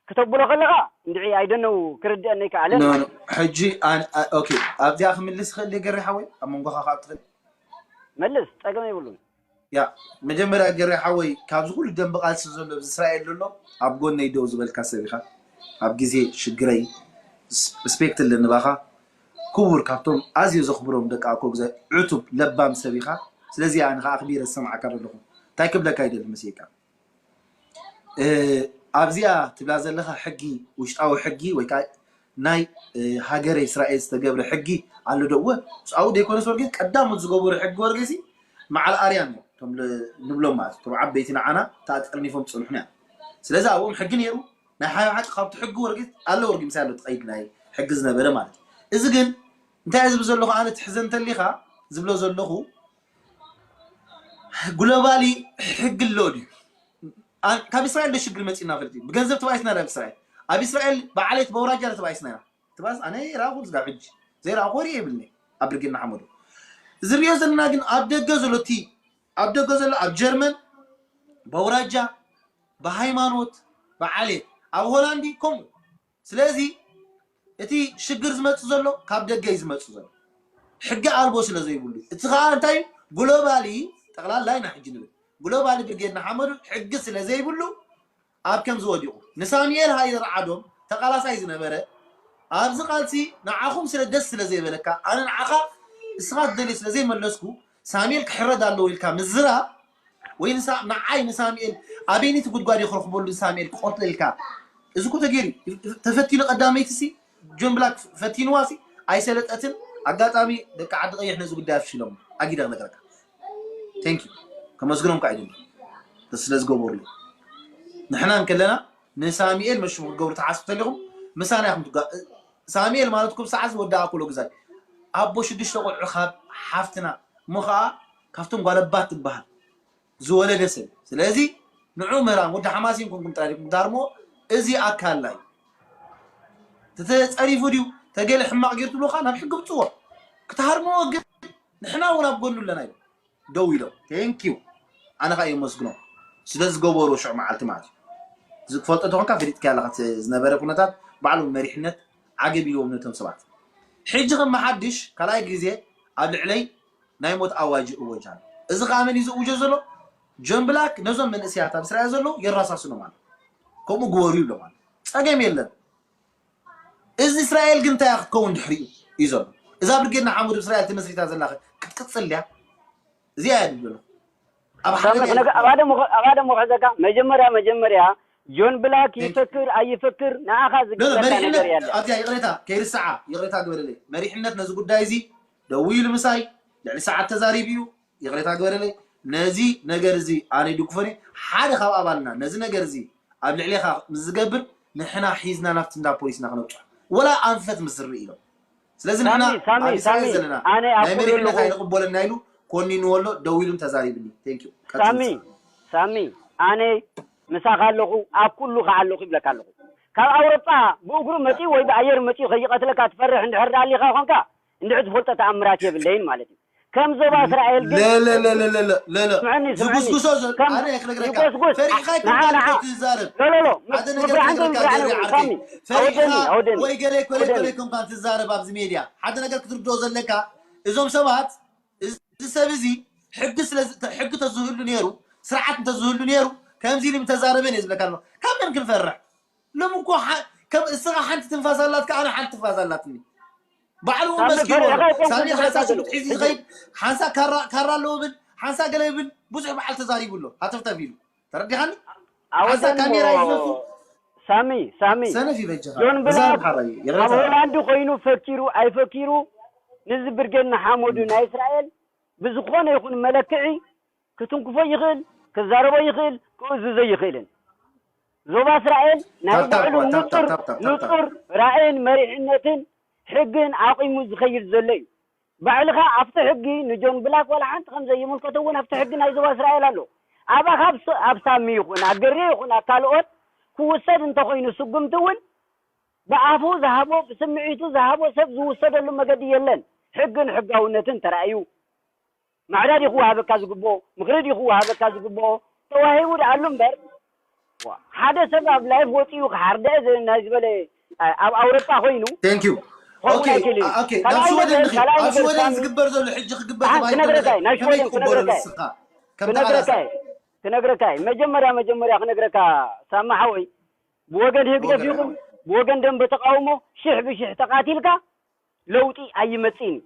ክተብሎ ከለኻ እንድዒ ኣይደነው ክርድአኒ ከኣለን ሕጂ ኣብዚኣ ክምልስ ይኽእል ገሪ ሓወይ ኣብ መንጎኻ ካብ ትኽእል መልስ ጸገም የብሉን ያ መጀመርያ ገሪ ሓወይ ካብዚ ኩሉ ደንበ ቃልሲ ዘሎ ኣብዚ እስራኤል ዘሎ ኣብ ጎነይ ደው ዝበልካ ሰብ ኢኻ ኣብ ግዜ ሽግረይ ሪስፔክት ኣለኒ ባኻ ክቡር ካብቶም ኣዝየ ዘኽብሮም ደቂ ኣኮ ግዛይ ዕቱብ ለባም ሰብ ኢኻ። ስለዚ ኣነ ኸኣ ኣኽቢረ ዝሰምዓካ ዘለኹ እንታይ ክብለካ ይደሊ መሲልካ ኣብዚኣ ትብላ ዘለኻ ሕጊ ውሽጣዊ ሕጊ ወይ ከዓ ናይ ሃገረ እስራኤል ዝተገብረ ሕጊ ኣሎ ዶ እወ ምስኣኡ ደይኮነስ ወርጌስ ቀዳሞት ዝገበሩ ሕጊ ወርጌሲ መዓል ኣርያን እዮም እቶም ንብሎም ማለት እቶም ዓበይቲ ንዓና ተኣጠርኒፎም ዝፅንሑና እዮም ስለዚ ኣብኦም ሕጊ ነይሩ ናይ ሓቂ ካብቲ ሕጊ ወርጊት ኣሎ ወርጊ ምሳይ ኣሎ ትቐይድ ናይ ሕጊ ዝነበረ ማለት እዩ እዚ ግን እንታይ ዝብል ዘለኹ ኣነ ትሕዘ እንተሊኻ ዝብሎ ዘለኹ ግሎባሊ ሕጊ ኣሎ ድዩ ካብ እስራኤል ዶ ሽግር መፂና ፈልጥ እዩ ብገንዘብ ተባኢስና ናብ እስራኤል ኣብ እስራኤል በዓሌት በውራጃ ተባኢስና ኢና ትባስ ኣነ ይራኹ ዝጋ ሕጂ ዘይራኹ ወሪ የብልኒ ኣብ ብርጌድ ንሓመዱ ዝሪኦ ዘለና ግን ኣብ ደገ ዘሎ እቲ ኣብ ደገ ዘሎ ኣብ ጀርመን በውራጃ ብሃይማኖት ብዓሌት ኣብ ሆላንዲ ከምኡ ስለዚ እቲ ሽግር ዝመፅእ ዘሎ ካብ ደገ እዩ ዝመፅእ ዘሎ ሕጊ ኣልቦ ስለ ዘይብሉ እቲ ከዓ እንታይ ግሎባሊ ጠቕላላ ኢና ሕጂ ንብል ግሎባሊ ብርጌድ ንሓመዱ ሕጊ ስለ ዘይብሉ ኣብ ከም ዝወዲቑ ንሳሙኤል ሃይለ ረዓዶም ተቓላሳይ ዝነበረ ኣብዚ ቃልሲ ንዓኹም ስለ ደስ ስለ ዘይበለካ ኣነ ንዓኻ እስኻ ትደልዮ ስለ ዘይመለስኩ ሳሙኤል ክሕረድ ኣለዎ ኢልካ ምዝራብ ወይ ንሳ ንዓይ ንሳሙኤል ኣበይኒቲ ጉድጓድ ይኽረኽበሉ ንሳሙኤል ክቆርጥለልካ እዚ እኮ ተገይሩ ተፈቲኑ ቀዳመይቲ ሲ ጆን ብላክ ፈቲንዋ ሲ ኣይሰለጠትን ኣጋጣሚ ደቂ ዓዲ ቀይሕ ነዚ ጉዳይ ኣፍሽሎም ኣጊደ ክነገረካ ቴንክ ዩ ከመስግኖም ከዓ ይደሊ ስለ ዝገበሩሉ ንሕና እንከለና ንሳሙኤል መሽሙ ክትገብሩ ትሓስቡ ተሊኹም ምሳና ኢኹም ትጋ ሳሙኤል ማለት ኩብ ሰዓት ዝወዳኣ ኩሎ ግዛይ ኣቦ ሽዱሽተ ቆልዑ ካብ ሓፍትና እሞ ከዓ ካብቶም ጓለባት ትበሃል ዝወለደ ሰብ ስለዚ ንዑ ምህራም ወዲ ሓማሲን ኮንኩም ጥራይ ዲኩም ትሃርምዎ እዚ ኣካልና እዩ ተተፀሪፉ ድዩ ተገለ ሕማቕ ገይሩ ትብሉካ ናብ ሕጊ ብፅዎ ክትሃርምዎ ግን ንሕና እውን ኣብ ጎኑ ኣለና እዩ ደው ኢሎም ቴንኪው ኣነ ከዓ የመስግኖም ስለ ዝገበሩ ሽዑ መዓልቲ ማለት እዩ ዝክፈልጦ ተኾንካ ፈሊጥካ ኣለካ ዝነበረ ኩነታት ባዕሎም መሪሕነት ዓገብ ኢልዎም ነቶም ሰባት ሕጂ ከም መሓድሽ ካልኣይ ግዜ ኣብ ልዕለይ ናይ ሞት ኣዋጅ እወጅ ኣሎ እዚ ከዓ መን እዩ ዝእውጆ ዘሎ ጆን ብላክ ነዞም መንእስያት ኣብ እስራኤል ዘለዉ የራሳስኖም ኣሎ ከምኡ ግበሩ ይብሎም ኣሎ ፀገም የለን እዚ እስራኤል ግን እንታይ ክትከውን ድሕሪኡ እዩ ዘሎ እዛ ብርጌድ ንሓመዱ እስራኤል ተመስሪታ ዘላ ክትቅፅል ድያ እዚኣ እያ ድብል ዘለኹ ኣብ ሓደ ኣባደ ሞኸዘካ መጀመርያ መጀመርያ ጆን ብላክ ይፈክር ኣይፈክር ንዓኻ ዝግበካ ነገር ያለ ኣብዚኣ ይቕሬታ ከይርስዓ ይቕሬታ ግበረለይ መሪሕነት ነዚ ጉዳይ እዚ ደው ኢሉ ምሳይ ልዕሊ ሰዓት ተዛሪቡ እዩ ይቕሬታ ግበረለይ ነዚ ነገር እዚ ኣነ ይድግፎን እየ። ሓደ ካብ ኣባልና ነዚ ነገር እዚ ኣብ ልዕሌኻ ምስ ዝገብር ንሕና ሒዝና ናብቲ እንዳ ፖሊስ ኢና ክነብፅሖ፣ ወላ ኣንፈት ምስ ዝርኢ ኢሎም። ስለዚ ንሕና ሳሚ ሳሚ ኣብ ሳሚ እስራኤል ዘለና ኣነ ኣብ ናይ ኩሉ መሪሕነት ኣለኹ ኣይንቕበሎን ኢና ኢሉ ኮኒንዎ ኣሎ። ደዊሉ እውን ተዛሪብኒ። Thank you። ቀፅል ሳሚ ንስኻ። ሳሚ ኣነ ምሳኻ ኣለኹ ኣብ ኩሉ ከዓ ኣለኹ ይብለካ ኣለኹ። ካብ ኣውሮጳ ብእግሩ መፂኡ ወይ ብኣየር መፂኡ ከይቀትለካ ትፈርሕ እንድሕር ዳኣ ኣሊኻ ኮንካ እንድሕር ትፈልጦ ተኣምራት የብለይን ማለት እዩ። ከም ዞባ እስራኤል ግን ለለለለለለለ ስምዐኒ ስምዐኒ ዝጉስጉሶ ዘሎ ከም ኣነ ክነግረካ ይጎስጉስ ፈሪሕኻ ንዓ ኣይኮንካን ንዓ እኮ ትዛረብ። ሎሎሎ ሓደ ነገር ምፍራሕን ክነግረካ ምፍራሕን ጀሪ ይኹን ዓርከይ፣ ሳሚ ኣወደኒ ፈሪሕኻ ኣወደኒ ወይ ገለ ኮለይ ኣወደኒ ኮለይ ኮንካ ትዛረብ ኣብዚ ሜድያ። ሓደ ነገር ክትርድኦ ዘለካ፣ እዞም ሰባት፣ እዚ ሰብ እዚ ሕጊ ስለ ሕጊ ተዝህሉ ነይሩ፣ ስርዓት እንተዝህሉ ነይሩ፣ ከምዚ ኢሉ ምተዛረበን እየ ዝብለካ ኣለኹ። ካብ መን ክንፈርሕ? ሎም እኮ ከም እስኻ ሓንቲ ትንፋስ ኣላትካ፣ ኣነ ሓንቲ ትንፋስ ኣላትኒ። ባዕሉ እውን መስኪርዎ ኣሎ። ሳሚር ሓንሳ ሽጉጥ ሒዙ ዝኸይድ፣ ሓንሳ ካራ ኣለዎ ብል፣ ሓንሳ ገለ ይብል፣ ብዙሕ በዓል ተዛሪቡ ኣሎ። ሃተፍተፍ ኢሉ። ተረዲኻኒ? ሓንሳ ካሜራ ይዝነፉ። ሳሚ ሳሚ ሰነፍ ይበጅኻ። ጆን ብላክ ኣብ ሆላንድ ኮይኑ ፈኪሩ ኣይፈኪሩ ንዚ ብርጌድ ንሓመዱ ናይ እስራኤል ብዝኾነ ይኹን መለክዒ ክትንክፎ ይኽእል፣ ክዛረቦ ይኽእል፣ ክእዝዞ ይኽእልን። ዞባ እስራኤል ናይ ባዕሉ ንጹር ንጹር ራእይን መሪሕነትን ሕግን ኣቂሙ ዝኸይድ ዘሎ እዩ። ባዕልኻ ኣብቲ ሕጊ ንጆን ብላክ ዋላ ሓንቲ ከም ዘይምልከቶ እውን ኣብቲ ሕጊ ናይ ዞባ እስራኤል ኣሎ። ኣባኻ ኣብ ሳሚ ይኹን ኣገሬ ይኹን ኣብ ካልኦት ክውሰድ እንተኾይኑ ስጉምቲ እውን ብኣፉ ዝሃቦ ብስምዒቱ ዝሃቦ ሰብ ዝውሰደሉ መገዲ የለን። ሕግን ሕጋውነትን ተራእዩ ማዕዳ ድዩ ክወሃበካ ዝግብኦ? ምኽሪ ድዩ ክወሃበካ ዝግብኦ? ተዋሂቡ ደኣሉ እምበር ሓደ ሰብ ኣብ ላይፍ ወፂኡ ክሓርደ ናይ ዝበለ ኣብ ኣውሮጳ ኮይኑ ክኸውን ኣይክእል እዩ። ካልኣይ ነገር ካልኣይ ነገር ዝግበር ዘሎ ሕጂ ክግበር ክነግረካ እዩ። ናይ ሽወደን ክነግረካ እዩ። ክነግረካ እዩ። ክነግረካ እዩ። መጀመርያ መጀመርያ ክነግረካ ሳማ ሓወይ ብወገን ህግደፍ ይኹን ብወገን ደንበ ተቃውሞ ሽሕ ብሽሕ ተቃቲልካ ለውጢ ኣይመፅእን እዩ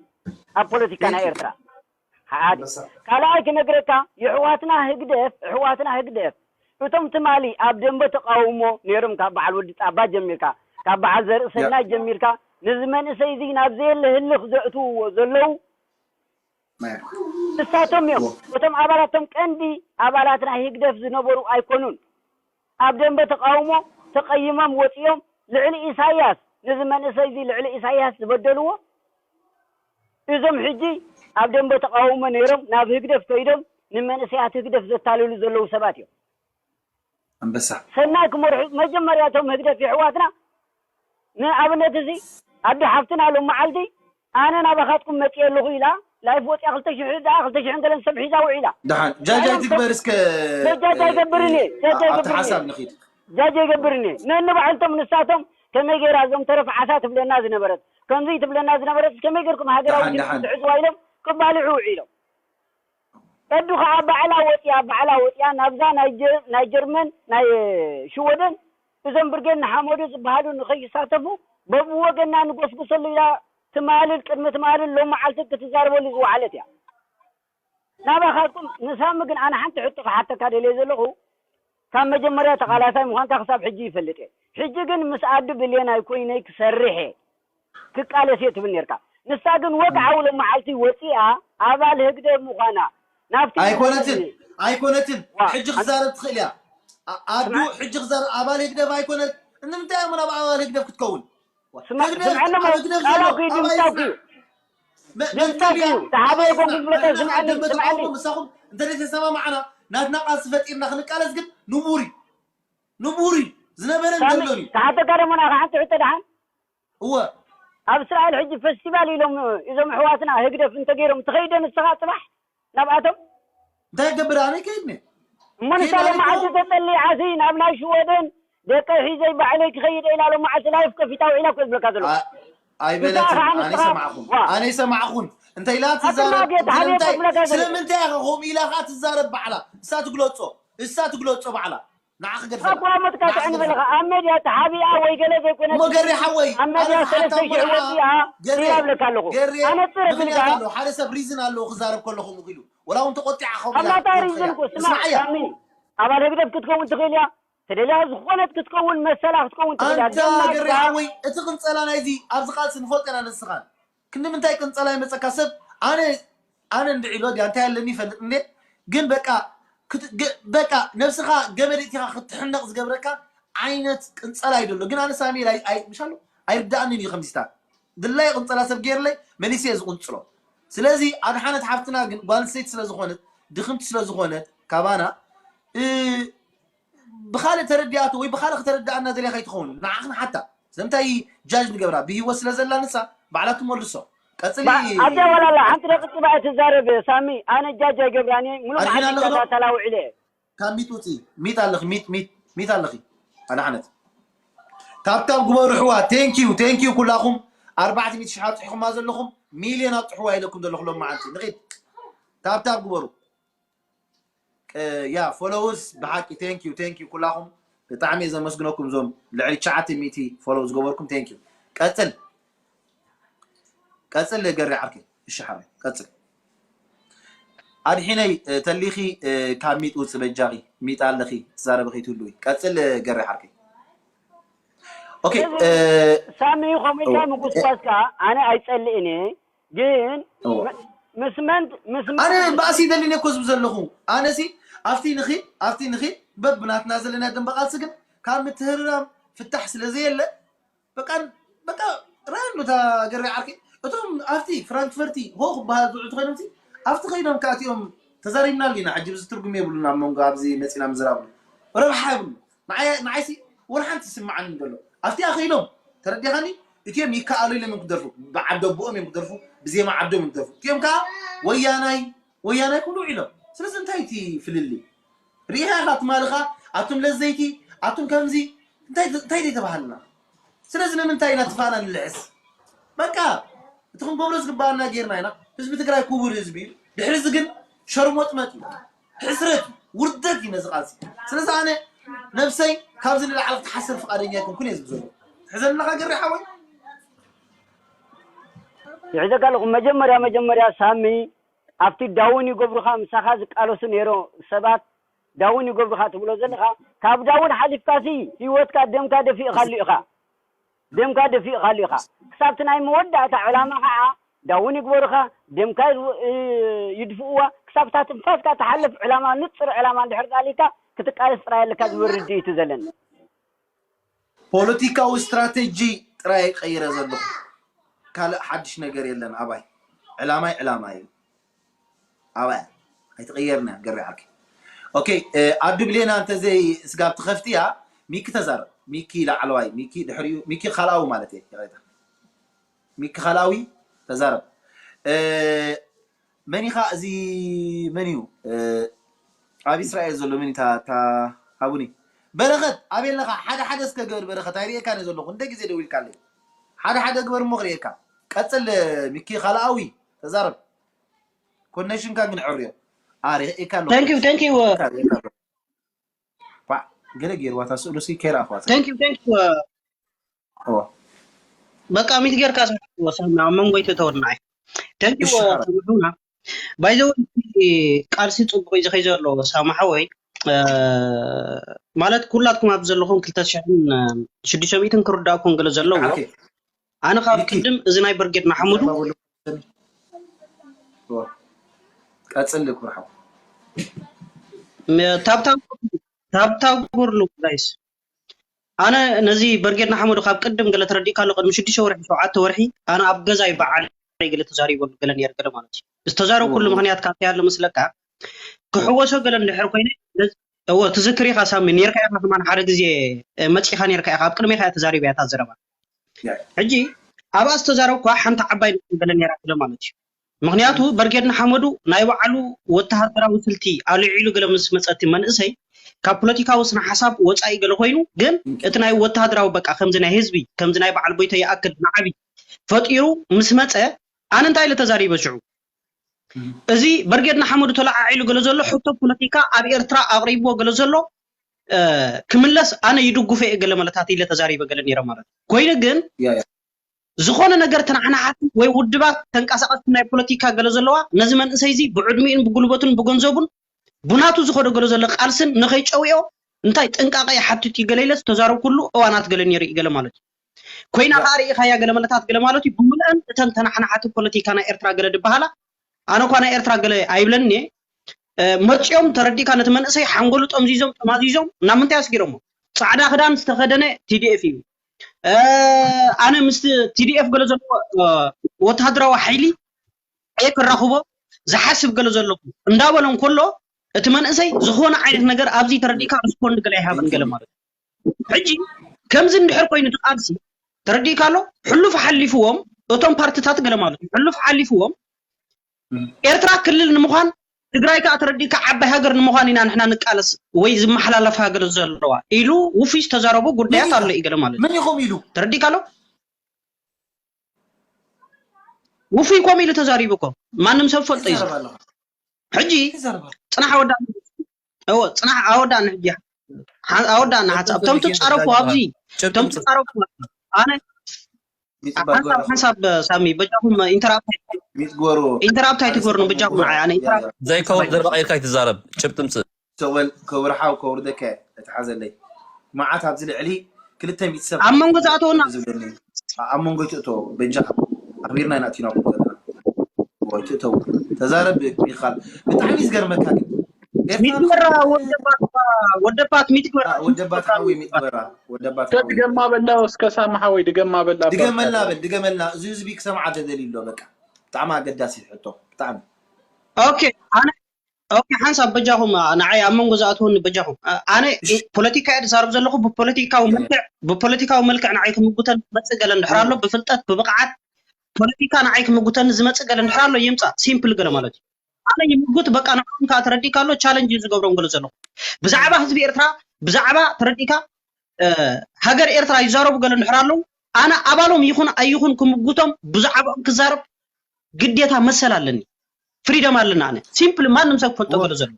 ኣብ ፖለቲካ ናይ ኤርትራ ሓደ ካልኣይ ክነግረካ የሕዋትና ህግደፍ እሕዋትና ህግደፍ እቶም ትማሊ ኣብ ደንበ ተቃውሞ ነይሮም ካብ በዓል ወዲ ፃባ ጀሚርካ ካብ በዓል ዘርኢ ሰናይ ጀሚርካ ነዚ መንእሰይ እዚ ናብ ዘየለ ህልኽ ዘእትውዎ ዘለዉ እሳቶም እዮም እቶም ኣባላቶም ቀንዲ ኣባላት ናይ ህግደፍ ዝነበሩ ኣይኮኑን ኣብ ደንበ ተቃውሞ ተቀይሞም ወፂኦም ልዕሊ ኢሳያስ ነዚ መንእሰይ እዚ ልዕሊ ኢሳያስ ዝበደልዎ እዞም ሕጂ ኣብ ደንበ ተቃውሞ ነይሮም ናብ ህግደፍ ከይዶም ንመንእሰያት ህግደፍ ዘታልሉ ዘለዉ ሰባት እዮም። ኣንበሳ ሰናይ ክመርሑ መጀመርያ እቶም ህግደፍ የሕዋትና ንኣብነት እዚ ኣዲ ሓፍትና ሎም መዓልቲ ኣነ ናባኻትኩም መፅየ ኣለኹ ኢላ ላይፍ ወፅያ ክልተ ሽሕ ደኣ ክልተ ሽሕን ገለን ሰብ ሒዛ ውዒላ። ደሓን ጃጅ ኣይትግበር እስከ ጃጅ ኣይገብርን እየ ጃጅ ኣይገብርን እየ ሓሳብ ንኺድ ጃጅ ኣይገብርን እየ ነንባዕልቶም ንሳቶም ከመይ ገይራ እዞም ተረፍ ዓሳ ትብለና ዝነበረት ከምዚ ትብለና ዝነበረት ከመይ ገርኩም ሃገራዊ ድምፂ ትሕዝዋ ኢሎም ክባልዑ ውዒሎም። ቀዱ ከዓ ባዕላ ወፅያ ባዕላ ወፅያ ናብዛ ናይ ጀርመን ናይ ሽወደን እዞም ብርጌድ ንሓመዱ ዝበሃሉ ንኸይሳተፉ በብወገና ንጎስጉሰሉ ኢላ ትማልን ቅድሚ ትማልን ሎም መዓልቲ ክትዛረበሉ ዝወዓለት እያ። ናባኻትኩም ንሳሚ ግን ኣነ ሓንቲ ሕቶ ክሓተካ ደልየ ዘለኹ ካብ መጀመርያ ተቓላሳይ ምዃንካ ክሳብ ሕጂ ይፈልጥ እየ። ሕጂ ግን ምስ ኣዱ ብሌናይ ኮይነይ ክሰርሕ እየ ክቃለስ እየ ትብል ነርካ። ንሳ ግን ወግዓዊ ሎም መዓልቲ ወፂኣ ኣባል ህግደፍ ምዃና ናብቲ ኣይኮነትን ኣይኮነትን ሕጂ ክዛረብ ትኽእል እያ። ኣዱ ሕጂ ክዛረብ ኣባል ህግደፍ ኣይኮነት። ንምንታይ እሞ ናብ ኣባል ህግደፍ ክትከውን? ስምዐኒ ቃላኩ ድምፃኩ ድምፃኩ ተሓበየኩም ክብለካ ስምዐኒ ስምዐኒ ምሳኹም እንተዘይተሰማማዕና ናትና ቃልሲ ፈጢርና ክንቃለስ ግን ንቡር እዩ። ንቡር እዩ። ዝነበረን ዘሎን እዩ። ክሓተካ ደሞ ንኣኻ ሓንቲ ሕቶ ደሓን እወ ኣብ እስራኤል ሕጂ ፈስቲቫል ኢሎም እዞም ኣሕዋትና ህግደፍ እንተገይሮም ትኸይደ ንስኻ ፅባሕ ናብኣቶም እንታይ ክገብር ኣነ ይከይድኒ እሞ ንሳ ሎማዓንቲ ተጠሊዓሲ ናብ ናይ ሽወደን ደቀይ ሒዘይ ባዕለይ ክኸይደ ኢላ ሎማዓንቲ ላይፍ ከፊታ ውዒላ እኮ ዝብለካ ዘሎ ኣይበለትን ኣነ ሰማዕኹን ኣነ ሰማዕኹን እንታይ ኢላ ትዛረብ ስለምንታይ ኢኻ ከምኡ ኢላ ከዓ ትዛረብ ባዕላ እሳ ትግለፆ እሳ ትግለፆ ባዕላ ንዓ ክገድፈላ ኣቋመጥካ ጥዕኒ በለኻ ኣብ መድያ ተሓቢኣ ወይ ገለ ዘይኮነ እሞ ገሬ ሓወይ ኣብ መድያ ሰለስተ ሽሕ ወፂኣ ኢላ ብለካ ኣለኹ ኣነፅር እብል ከዓ ሓደ ሰብ ሪዝን ኣለዎ ክዛረብ ከሎ ከምኡ ኢሉ ወላ እውን ተቆጢዓ ከምኡ ኢላ ኣላታ ሪዝን እኮ ስማዕ ሳሚ ኣባል ህግደፍ ክትከውን ትኽእል እያ ተደልያ ዝኾነት ክትከውን መሰላ ክትከውን ትኽእል እያ ኣንታ ገሬ ሓወይ እቲ ቅንፀላ ናይዚ ኣብዚ ቃልሲ ንፈልጦ ኢና ንስኻን ክንዲ ምንታይ ቅንፀላ ይመፀካ ሰብ ኣነ ኣነ እንድዒ ኢሎ ድያ እንታይ ኣለኒ ይፈልጥ እንዴ ግን በቃ በቃ ነብስኻ ገመድ እቲኻ ክትሕነቕ ዝገብረካ ዓይነት ቅንፀላ እዩ ዘሎ። ግን ኣነ ሳሚ ምሻሉ ኣይርዳእንን እዩ ከምዚታት ድላይ ቅንፀላ ሰብ ገይርለይ መሊሰ እየ ዝቁንፅሎ። ስለዚ ኣድሓነት ሓፍትና ግን ጓል ኣንስተይቲ ስለዝኾነት ድኽምቲ ስለዝኾነት ካባና ብካልእ ተረዲኣቶ ወይ ብካልእ ክተረዳኣና ደልያ ከይትኸውን ንዓኽ ንሓታ ስለምንታይ ጃጅ ንገብራ ብህይወት ስለ ዘላ ንሳ ባዕላ ትመልሶ። ቀፅሊ ኣደ ወላላ ሓንቲ ደቂ ፅባይ ትዛረብ ሳሚ ኣነ ጃጅ ኣይገብራን እየ ሙሉእ ሓንቲ ተላውዒለ እየ። ካብ ሚጥ ውፅኢ ሚጥ ኣለኺ ሚጥ ሚጥ ሚጥ ኣለኺ ኣድሓነት ታብታብ ግበሩ ኣሕዋ thank you thank you ኩላኹም ኣርባዕተ ሚእቲ ሽሕ ኣብፅሕኹማ ዘለኹም ሚልዮን ኣብፅሕዋ ኢለኩም ዘለኹ ሎም መዓልቲ ንኺድ ታብታብ ግበሩ ያ followers ብሓቂ thank you thank you ኩላኹም ብጣዕሚ እየ ዘመስግነኩም እዞም ልዕሊ ትሽዓተ ሚእቲ follow ዝገበርኩም thank you ቀፅል ቀፅል ገሪ ዓርከይ እሺ ሓወይ ቀፅል ኣድሒነይ ተሊኺ ካብ ሚጥ ውፅ በጃኺ ሚጥ ኣለኺ ትዛረቢ ከይትህልዊ ቀፅል ገሪ ዓርከይ ኦኬ ሳሚ ከምኡ ኢልካ ምጉስጓስ ከዓ ኣነ ኣይፀልእን እየ ግን ምስ መን ምስ ኣነ ባእሲ ይደልን እኮ ዝብ ዘለኹ ኣነሲ ኣብቲ ንኺድ ኣብቲ ንኺድ በብናትና ዘለና ደንበ ቃልሲ ግን ካብ ምትህርራም ፍታሕ ስለ ዘየለ በቃ በቃ ራእዩ እታ ገርቢ ዓርኪ እቶም ኣብቲ ፍራንክፈርቲ ሆ ክበሃል ዝውዕሉ ኮይኖም ኣብቲ ከይዶም ከኣቲኦም ተዛሪብናሉ ኢና ሕጂ ብዚ ትርጉም የብሉን ኣብ መንጎ ኣብዚ መፂና ምዝራብ ረብሓ የብሉ ንዓይሲ ወላ ሓንቲ ይስምዓኒ ዘሎ ኣብቲኣ ከይዶም ተረዲኻኒ እቲኦም ይከኣሉ ኢሎም እዮም ክደርፉ ብዓዲ ኣቦኦም እዮም ክደርፉ ብዜማ ዓዶም እዮም ክደርፉ እቲኦም ከዓ ወያናይ ወያናይ ክብሉ ውዒሎም ስለዚ እንታይ እቲ ፍልልይ ርኢኻ ኢኻ ትማልኻ ኣቱም ለዘይቲ ኣቱም ከምዚ እንታይ እንታይ ዘይተባሃልና ስለዚ ንምንታይ ኢና ትፋና ንልዕስ በቃ እቲ ክንገብሮ ዝግባኣና ጌርና ኢና ህዝቢ ትግራይ ክቡር ህዝቢ እዩ ድሕሪ እዚ ግን ሸርሞጥመጥ እዩ ሕስረት እዩ ውርደት እዩ ነዚ ቃልሲ ስለዚ ኣነ ነብሰይ ካብዚ ንላዕሊ ክትሓስር ፍቃደኛ ኣይኮንኩን እየ ዝብዘሎ ሕዘንለካ ገሪ ሓወይ ይሕዘካ ኣለኹ መጀመርያ መጀመርያ ሳሚ ኣብቲ ዳውን ይገብሩኻ ምሳኻ ዝቃለሱ ነይሮ ሰባት ዳውን ይገብሩኻ ትብሎ ዘለኻ ካብ ዳውን ሓሊፍካሲ ህይወትካ ደምካ ደፊእኻሉ ኢኻ ደምካ ደፊእኻሉ ኢኻ ክሳብቲ ናይ መወዳእታ ዕላማ ከዓ ዳውን ይግበሩኻ ደምካ ይድፍእዋ ክሳብታ ትንፋስካ ትሓልፍ ዕላማ ንፅር ዕላማ እንድሕር ዳሊካ ክትቃለስ ጥራይ ኣለካ ዝብል ርድኢቱ ዘለኒ ፖለቲካዊ ስትራተጂ ጥራይ ቀይረ ዘለኹ ካልእ ሓድሽ ነገር የለን ኣባይ ዕላማይ ዕላማ እዩ ኣባይ ኣይተቀየርና ገሪ ዓርኪ ኦኬ ኣዱ ብሌና እንተዘይ ስጋብ ትኸፍትያ ሚኪ ተዛረብ ሚኪ ላዕለዋይ ሚኪ ድሕሪኡ ሚኪ ካልኣዊ ማለት እየ ይቅሬታ ሚኪ ካልኣዊ ተዛረብ መን ኢኻ እዚ መን እዩ ኣብ እስራኤል ዘሎ መን እታ እታ ሃቡኒ በረኸት ኣበይ ኣለኻ ሓደ ሓደ እስከ ግበር በረኸት ኣይርእየካን እየ ዘለኹ እንደ ግዜ ደዊልካለይ ሓደ ሓደ ግበር እሞ ክርእየካ ቀፅል ሚኪ ካልኣዊ ተዛረብ ኮኔክሽንካ ግን ዕርዮ ኣርእየካ ኣለኹ Thank you, thank you. ርእየካ ኣለኹ። ፓዕ፣ ገለ ገይርዋ እታ ስእሉ ሲ ከይረኣኽዋ Thank you, thank you. እዋ በቃ ሚት ጌርካ ሰምዕዎ ሳሚ ኣብ መንጎ ይተተወናይ thank you እሺ፣ ሓራይ። ሰምዑና by the way ቃልሲ ጽቡቅ እዩ ዝኸይ ዘሎ ሳሚ ሓወይ እ፣ ማለት ኩላትኩም ኣብ ዘለኹም ክልተ ሽሕን ሽዱሽተ ሚእትን ክርዳእኩም ገለ ዘለዎ ዓርከይ፣ ኣነ ካብ ሚኪ። ቅድም እዚ ናይ ብርጌድ ንሓመዱ ዘባብሉ። እዋ። ቀጽል ክብርሓው። ም- ታብታብ ታብታብ ጉርሉ ጋይስ ኣነ ነዚ በርጌድ ንሓመዱ ካብ ቅድም ገለ ተረዲእካ ኣሎ ቅድሚ ሽዱሽተ ወርሒ ሸውዓተ ወርሒ ኣነ ኣብ ገዛይ በዓል ገለ ተዛሪበሉ ገለ ነር ገለ ማለት እዩ ዝተዛረብ ኩሉ ምክንያት ካብ ያለ መስለካ ክሕወሶ ገለ እንድሕር ኮይነ እዎ ትዝክር ኢኻ ሳሚ ኔርካ ኢኻ ከማን ሓደ ግዜ መፂኻ ኔርካ ኢኻ ኣብ ቅድሜኻ እያ ተዛሪበ እያ እታ ዘረባ ሕጂ ኣብኣ ዝተዛረብኳ ሓንቲ ዓባይ ነጥቢ ገለ ኔራ ገለ ማለት እዩ ምክንያቱ በርጌድ ንሓመዱ ናይ ባዕሉ ወተሃደራዊ ስልቲ ኣልዒሉ ገለ ምስ መፀ እቲ መንእሰይ ካብ ፖለቲካዊ ስነ ሓሳብ ወፃኢ ገለ ኮይኑ ግን እቲ ናይ ወተሃደራዊ በቃ ከምዚ ናይ ህዝቢ ከምዚ ናይ በዓል ጎይቶ ይኣክል ንዓቢ ፈጢሩ ምስ መፀ ኣነ እንታይ ኢለ ተዛሪበ ሽዑ እዚ በርጌድ ንሓመዱ ተለዓዒሉ ገለ ዘሎ ሕቶ ፖለቲካ ኣብ ኤርትራ ኣቕሪብዎ ገለ ዘሎ ክምለስ ኣነ ይድጉፈ እየ ገለ መለታት ኢለ ተዛሪበ ገለ ነይረ ማለት ኮይኑ ግን ዝኾነ ነገር ተናሓናሓቲ ወይ ውድባት ተንቀሳቐስቲ ናይ ፖለቲካ ገለ ዘለዋ ነዚ መንእሰይ እዚ ብዕድሚኡን ብጉልበቱን ብገንዘቡን ብናቱ ዝኸዶ ገለ ዘሎ ቃልስን ንኸይጨውዮ እንታይ ጥንቃቐ ይሓትት እዩ ገለ ኢለስ ተዛረብኩሉ እዋናት ገለ ነይሩ እዩ ገለ ማለት እዩ ኮይና ከዓ ርኢኻያ ገለ መለታት ገለ ማለት እዩ ብምልአን እተን ተናሓናሓቲ ፖለቲካ ናይ ኤርትራ ገለ ድበሃላ ኣነ እኳ ናይ ኤርትራ ገለ ኣይብለኒ እየ መፂኦም ተረዲካ ነቲ መንእሰይ ሓንጎሉ ጠምዚዞም ጠማዚዞም ናብ ምንታይ ኣስጊሮሞ? ፃዕዳ ክዳን ዝተኸደነ ቲዲኤፍ እዩ። ኣነ ምስ ቲዲኤፍ ገለ ዘለዎ ወታደራዊ ሓይሊ እየ ክራኽቦ ዝሓስብ ገለ ዘለኹ እንዳበሎ እንከሎ እቲ መንእሰይ ዝኾነ ዓይነት ነገር ኣብዚ ተረዲካ ሪስፖንድ ገለ ኣይሃብን ገለ ማለት እዩ። ሕጂ ከምዚ እንድሕር ኮይኑ እቲ ቃልሲ ተረዲካ ኣሎ። ሕሉፍ ሓሊፍዎም እቶም ፓርትታት ገለ ማለት እዩ። ሕሉፍ ሓሊፍዎም ኤርትራ ክልል ንምዃን ትግራይ ከዓ ተረዲካ ዓባይ ሃገር ንምዃን ኢና ንሕና ንቃለስ ወይ ዝመሓላለፍ ሃገር ዘለዋ ኢሉ ውፉይ ዝተዛረቡ ጉዳያት ኣሎ እዩ ገለ ማለት እዩ። መን ኢኹም ኢሉ ተረዲካ ኣሎ። ውፉይ ኮም ኢሉ ተዛሪቡ እኮ ማንም ሰብ ፈልጦ እዩ። ሕጂ ጽናሕ ኣወዳእና እዎ ጽናሕ ኣወዳእና ሕጂ ኣወዳእና ሓሳብ እቶም ትጻረፉ ኣብዚ እቶም ትጻረፉ ኣነ ሓንሳብ ሓንሳብ ሳሚ በጃኹም ኢንተራፕት ሚትግበሩ ኢንተራፕት ኣይትግበርኑ በጃኹም ንዓይ ኣነ ኢንተራፕት ዘይከውን ዘረባ ጌርካ ኣይትዛረብ። ጭብጢ ምጽእ። ሰወል ከውርሓው ከውርደካ እትሓዘለይ መዓት ኣብዚ ልዕሊ ክልተ ሚእቲ ሰብ ኣብ መንጎ ዝኣተወና ዝብለኒ ኣብ መንጎ ይትእቶ በጃኻ ኣኽቢርና ኢና እቲናኩም ዘለና ወይ ትእተው ተዛረብ ሚኻል ብጣዕሚ ዝገርመካ ግን ኤርትራ ሚትግበራ ወደባት ወደባት ሚትግበራ ወደባት ሓወይ ሚትግበራ ወደባት ሓወይ ድገማ በላ እስከ ሳሚ ሓወይ ድገማ በላ ድገመላ በል ድገመላ እዚ ህዝቢ ክሰምዓ ተደልዩ ኣሎ በቃ ብጣዕሚ ኣገዳሲ ሕቶ ብጣዕሚ ኦኬ ኣነ ኦኬ ሓንሳብ በጃኹም ንዓይ ኣብ መንጎ ዝኣትወኒ በጃኹም ኣነ ፖለቲካ እየ ዝዛረብ ዘለኹ ብፖለቲካዊ መልክዕ ብፖለቲካዊ መልክዕ ንዓይ ክምጉተን መፅእ ገለ እንድሕር ኣሎ ብፍልጠት ብብቕዓት ፖለቲካ ንዓይ ክምጉተኒ ዝመፅእ ገለ እንድሕር ኣሎ ይምፃእ ሲምፕል ገለ ማለት እዩ ኣነ ይምጉት በቃ ንዕኦም ከዓ ተረዲካ ኣሎ ቻለንጅ እዩ ዝገብሮም ገለ ዘለኹ ብዛዕባ ህዝቢ ኤርትራ ብዛዕባ ተረዲካ ሃገር ኤርትራ ይዛረቡ ገለ እንድሕር ኣለዉ ኣነ ኣባሎም ይኹን ኣይኹን ክምጉቶም ብዛዕባኦም ክዛረብ ግዴታ መሰል ኣለኒ ፍሪደም ኣለና ኣነ ሲምፕል ማንም ሰብ ክፈልጦ ገለ ዘሎ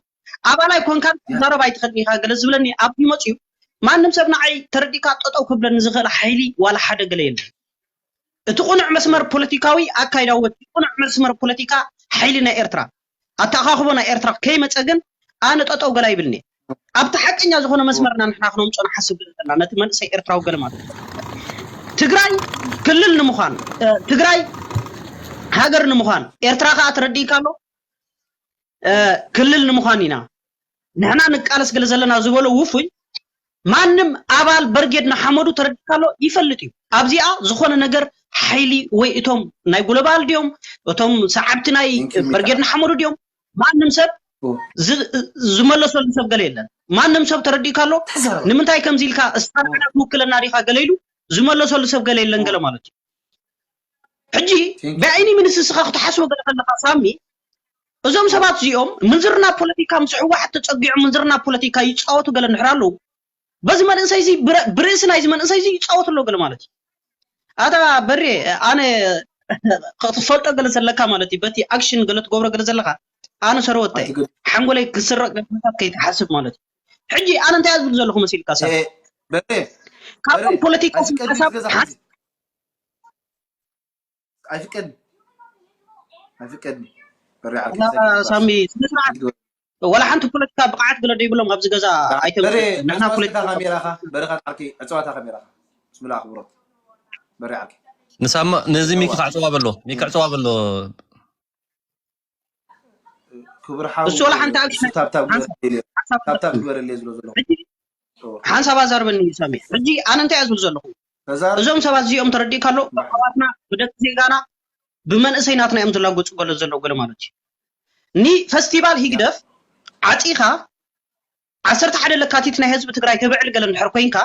ኣባላይ ኮንካ ክዛረብ ኣይትኽእል ኢኻ ገለ ዝብለኒ ኣብዚ መፅዩ ማንም ሰብ ንዓይ ተረዲካ ጠጠው ክብለኒ ዝኽእል ሓይሊ ዋላ ሓደ ገለ የለን እቲ ቁኑዕ መስመር ፖለቲካዊ ኣካይዳዊ እቲ ቁኑዕ መስመር ፖለቲካ ሓይሊ ናይ ኤርትራ ኣተኣኻኽቦ ናይ ኤርትራ ከይመፀ ግን ኣነ ጠጠው ገለ ኣይብልኒ ኣብቲ ሓቀኛ ዝኾነ መስመርና ንሕና ክነምፅኦ ንሓስብ ዘለና ነቲ መንእሰይ ኤርትራዊ ገለ ማለት ትግራይ ክልል ንምዃን ትግራይ ሃገር ንምዃን ኤርትራ ከዓ ተረዲእካ ኣሎ ክልል ንምዃን ኢና ንሕና ንቃለስ ገለ ዘለና ዝበሎ ውፉይ ማንም ኣባል በርጌድ ንሓመዱ ተረዲእካ ኣሎ ይፈልጥ እዩ ኣብዚኣ ዝኾነ ነገር ሓይሊ ወይ እቶም ናይ ጉለባል ድዮም እቶም ሰዓብቲ ናይ በርጌድ ንሓመዱ ድዮም ማንም ሰብ ዝመለሰሉ ሰብ ገለ የለን ማንም ሰብ ተረዲእካ ኣሎ ንምንታይ ከምዚ ኢልካ እስታና ትውክለና ዲኻ ገለ ኢሉ ዝመለሰሉ ሰብ ገለ የለን ገለ ማለት እዩ ሕጂ ብኣይኒ ምንስስኻ ክትሓስቦ ገለ ከለካ ሳሚ እዞም ሰባት እዚኦም ምንዝርና ፖለቲካ ምስ ህወሓት ተፀጊዖም ምንዝርና ፖለቲካ ይፃወቱ ገለ እንድሕር ኣለዉ በዚ መንእሰይ እዚ ብርእሲ ናይዚ መንእሰይ እዚ ይፃወቱ ኣሎ ገለ ማለት እዩ ኣታ በሬ ኣነ ክትፈልጦ ገለ ዘለካ ማለት እዩ በቲ ኣክሽን ገለ ትገብሮ ገለ ዘለካ ኣነ ሰረወታይ ሓንጎለይ ክስረቅ ገለታት ከይትሓስብ ማለት እዩ ሕጂ ኣነ እንታይ ዝብል ዘለኹ መሲልካ ሰብ ካብቶም ፖለቲካ ሓሳብ ኣይፍቀድን ኣይፍቀድን ሳሚ ስነስርዓት ወላ ሓንቲ ፖለቲካ ብቕዓት ገለ ደይብሎም ኣብዚ ገዛ ኣይተምፅእ ንሕና ፖለቲካ ካሜራኻ በረኻ ዓርኪ ዕፅዋታ ካሜራኻ ስምላ ኣኽብሮት በሪ ዓርኪ ንሳማ ነዚ ሚኪ ክዕፅዋ በሎ ሚኪ ክዕፅዋ በሎ ክቡር ሓው እሱ ወላ ሓንቲ ኣክሽን ታብታብ ግበረለይ ታብታብ ግበረለይ ዝሎ ዘሎ ሓንሳብ ኣዛርበኒ ሳሚ ሕጂ ኣነ እንታይ ዝብል ዘለኹ እዞም ሰባት እዚኦም ተረዲእካ ኣሎ ኣሕዋትና ብደቂ ዜጋና ብመንእሰይ ናትና እዮም ዝላጎፁ ገለ ዘለዉ ገለ ማለት እዩ ኒ ፈስቲቫል ሂግደፍ ዓፂኻ ዓሰርተ ሓደ ለካቲት ናይ ህዝቢ ትግራይ ተብዕል ገለ እንድሕር ኮይንካ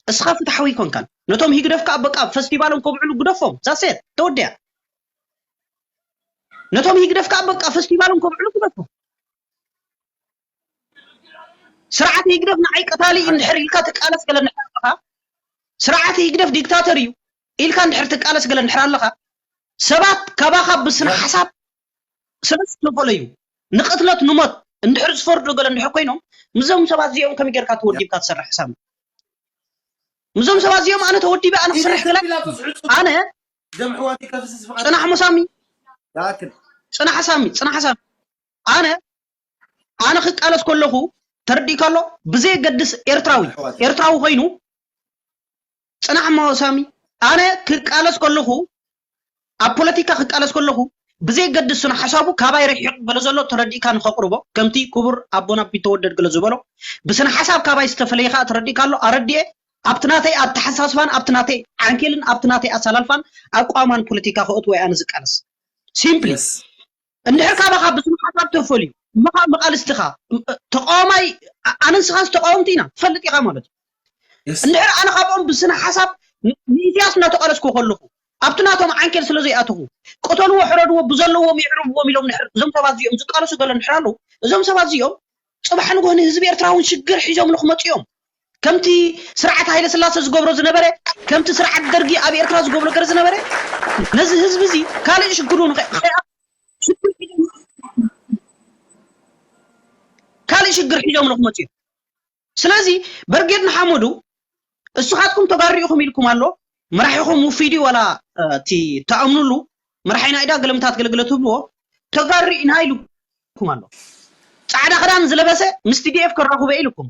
እስኻ ፍትሓዊ ይኮንካን ነቶም ሂግደፍ ከዓ በቃ ፈስቲቫሎም ከብዕሉ ግደፎም ዛሴት ተወዲያ ነቶም ሂግደፍ ከዓ በቃ ፈስቲቫሎም ከብዕሉ ግደፎም ስርዓት ሂግደፍ ንዓይ ቀታሊ እንድሕር ኢልካ ትቃለስ ገለ እንድሕር ኣለኻ ስርዓት ሂግደፍ ዲክታተር እዩ ኢልካ እንድሕር ትቃለስ ገለ እንድሕር ኣለኻ ሰባት ካባኻ ብስነ ሓሳብ ስለ ዝተፈለዩ ንቅትለት ንሞት እንድሕር ዝፈርዱ ገለ እንድሕር ኮይኖም ምዞም ሰባት እዚኦም ከመይ ጌርካ ተወዲብካ ትሰርሕ ሳሚ ምዞም ሰባት እዚኦም ኣነ ተወዲበ ኣነ ክሰርሕ ገለ ኣነ ጽናሕ ሞ ሳሚ ጽናሕ ሳሚ ጽናሕ ሳሚ ኣነ ኣነ ክቃለስ ከለኹ ተረዲእካ ኣሎ ብዘየገድስ ኤርትራዊ ኤርትራዊ ኮይኑ ጽናሕ ሞ ሳሚ ኣነ ክቃለስ ከለኹ ኣብ ፖለቲካ ክቃለስ ከለኹ ብዘይገድስ ስነ ሓሳቡ ካባይ ርሒቕ ገለ ዘሎ ተረዲእካ ንኸቕርቦ፣ ከምቲ ክቡር ኣቦና ቢተወደድ ገለ ዝበሎ፣ ብስነ ሓሳብ ካባይ ዝተፈለየ ከዓ ተረዲእካ ኣሎ፣ ኣረድኤ፣ ኣብቲ ናተይ ኣተሓሳስባን ኣብቲ ናተይ ዓንኬልን ኣብቲ ናተይ ኣሰላልፋን ኣቋማን ፖለቲካ ከእትዎ እየ ኣነ ዝቃለስ። ሲምፕሊ። እንድሕር ካባኻ ብስነ ሓሳብ ተፈልዩ፣ እሞ ከዓ መቓልስትኻ፣ ተቃዋማይ፣ ኣነን ስኻስ ተቃወምቲ ኢና ትፈልጥ ኢኻ ማለት እዩ። እንድሕር ኣነ ካብኦም ብስነ ሓሳብ ንኢሳያስ እናተቃለስኩ ከለኹ ኣብቲ ናቶም ዓንኬል ስለ ዘይኣተኹ፣ ቅተልዎ ሕረድዎ ብዘለዎም የዕርብዎም ኢሎም ድሕር እዞም ሰባት እዚኦም ዝቃለሱ ገለ እንድሕር ኣለዉ፣ እዞም ሰባት እዚኦም ፅባሕ ንጎህ ንህዝቢ ኤርትራ እውን ሽግር ሒዞምሉ ክመፁ እዮም። ከምቲ ስርዓት ሃይለ ስላሰ ዝገብሮ ዝነበረ፣ ከምቲ ስርዓት ደርጊ ኣብ ኤርትራ ዝገብሮ ገረ ዝነበረ፣ ነዚ ህዝቢ እዚ ካልእ ሽግሩ ንኸ- ከይኣ- ሽግር ሒዞም- ካልእ ሽግር ሒዞምሉ ክመፁ እዮም። ስለዚ በርጌድ ንሓመዱ እስኻትኩም ተጋሩ ኢኹም ኢልኩም ኣሎ፣ መራሒኹም ውፉይ ድዩ ዋላ እቲ ትኣምኑሉ መራሒና ኢዳ ገለምታት ገለግለ ትብልዎ፣ ተጋሩ ኢና ኢልኩም ኣሎ። ፃዕዳ ክዳን ዝለበሰ ምስ ቲዲኤፍ ከራኽበ ኢልኩም፣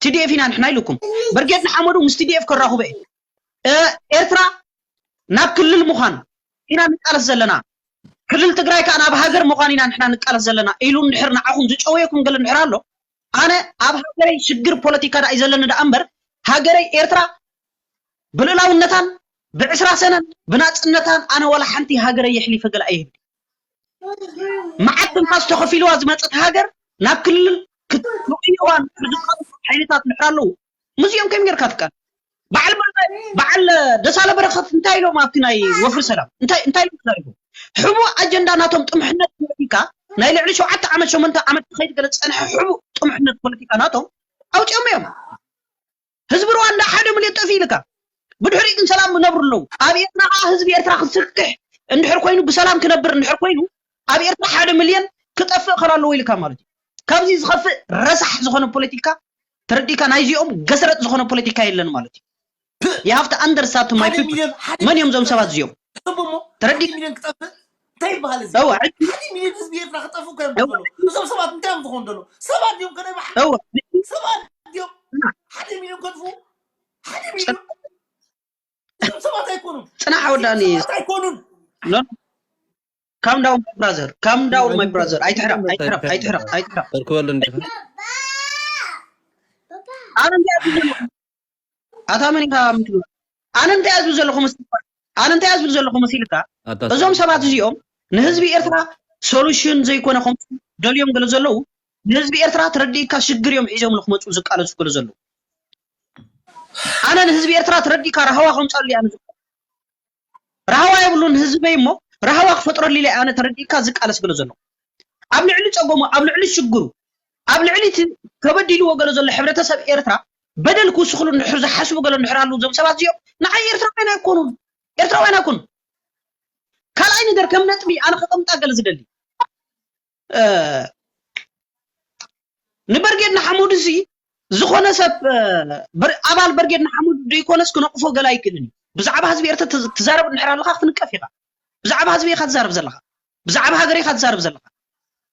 ቲዲኤፍ ኢና ንሕና ኢልኩም። በርጌድ ንሓመዱ ምስ ቲዲኤፍ ከራኽበ እዩ። ኤርትራ ናብ ክልል ምዃን ኢና ንቃለስ ዘለና፣ ክልል ትግራይ ከዓ ናብ ሃገር ምዃን ኢና ንሕና ንቃለስ ዘለና ኢሉ እንድሕር ንዓኹም ዝጨወየኩም ገለ እንድሕር ኣሎ፣ ኣነ ኣብ ሃገረይ ሽግር ፖለቲካ ደኣ እዩ ዘለኒ ደኣ እምበር፣ ሃገረይ ኤርትራ ብልእላውነታን ብዕስራ ሰነን ብናጽነታን ኣነ ዋላ ሓንቲ ሃገረይ የሕሊፈ ገለ ኣይህብን። መዓት ትንፋስ ተኸፊልዋ ዝመጸት ሃገር ናብ ክልል ክትርእይዋ ዝቃለሱ ሓይልታት እንድሕር ኣለዉ፣ ምስዚኦም ከመይ ጌርካ ትቃለስ? በዓል በዓል ደሳለ በረኸት እንታይ ኢሎም ኣብቲ ናይ ወፍሪ ሰላም እንታይ እንታይ ኢሎም ተዛሪቦም? ሕቡእ ኣጀንዳ ናቶም ጥምሕነት ፖለቲካ ናይ ልዕሊ ሸውዓተ ዓመት ሸሞንተ ዓመት ክኸይድ ገለ ዝጸንሐ ሕቡእ ጥምሕነት ፖለቲካ ናቶም ኣውጺኦም እዮም። ህዝቢ ሩዋንዳ ሓደ ሚልዮን ጠፊኡ ኢልካ ብድሕሪኡ ግን ሰላም ይነብሩ ኣለዉ። ኣብ ኤርትራ ከዓ ህዝቢ ኤርትራ ክስክሕ እንድሕር ኮይኑ ብሰላም ክነብር እንድሕር ኮይኑ ኣብ ኤርትራ ሓደ ሚልዮን ክጠፍእ ከሎ ኣለዎ ኢልካ ማለት እዩ። ካብዚ ዝኸፍእ ረሳሕ ዝኾነ ፖለቲካ ተረዲእካ ናይዚኦም ገስረጥ ዝኾነ ፖለቲካ የለን ማለት እዩ። You have to understand to my people። መን እዮም እዞም ሰባት እዚኦም? ተረዲ እንታይ ይበሃል እዚ? እዋ፣ ሕጂ ሓደ ሚሊዮን ህዝቢ ኤርትራ ክጠፍእ እኮ እዮም ዝደለዉ። እዞም ሰባት እንታይ እዮም ዝኾኑ ዘለዉ? ሰባት እዮም ከደይ በሓ- እዋ፣ ሰባት እዮም ሓደ ሚሊዮን ከጥፉ ሓደ ሚሊዮን እዞም ሰባት ኣይኮኑን። ጽናሕ ወዳኒ። ሰባት ኣይኮኑን። Calm down my brother, calm down my brother። ኣይትሕረቕ ኣይትሕረቕ ኣይትሕረቕ ኣይትሕረቕ። ተርክበሉ እንዲኻ። ኣነ እንታይ ኣብዚ ዘለኹ ኣታ መን ኢኻ ምትሉ ኣነ እንታይ ኣብዚ ዘለኹ መስልካ ኣነ እንታይ ኣብዚ ዘለኹ መሲልካ? እዞም ሰባት እዚኦም ንህዝቢ ኤርትራ ሶሉሽን ዘይኮነ ከም ደልዮም ገለ ዘለዉ ንህዝቢ ኤርትራ ተረዲእካ ሽግር እዮም ሒዞም ንክመፁ ዝቃለሱ ገለ ዘለዉ። ኣነ ንህዝቢ ኤርትራ ተረዲእካ ራህዋ ከምፃሉ ኣነ ራህዋ የብሉን ህዝበይ እሞ ራህዋ ክፈጥረሉ ኢለ ኣነ ተረዲእካ ዝቃለስ ገለ ዘሎ ኣብ ልዕሊ ፀገሙ ኣብ ልዕሊ ሽግሩ ኣብ ልዕሊ እቲ ተበዲልዎ ገለ ዘሎ ሕብረተሰብ ኤርትራ በደል ክውስኽሉ እንድሕር ዝሓስቡ ገለ እንድሕር ኣለዉ እዞም ሰባት እዚኦም ንዓይ ኤርትራውያን ኣይኮኑን። ኤርትራውያን ኣይኮኑን። ካልኣይ ነገር ከም ነጥቢ ኣነ ከቐምጣ ገለ ዝደሊ ንበርጌድ ንሓመዱ እዚ ዝኾነ ሰብ ኣባል በርጌድ ንሓመዱ ዘይኮነስ ክነቕፎ ገለ ኣይክእልን እዩ። ብዛዕባ ህዝቢ ኤርትራ ትዛረብ እንድሕር ኣለኻ ክትንቀፍ ኢኻ። ብዛዕባ ህዝቢ ኢኻ ትዛረብ ዘለኻ። ብዛዕባ ሃገር ኢኻ ትዛረብ ዘለኻ።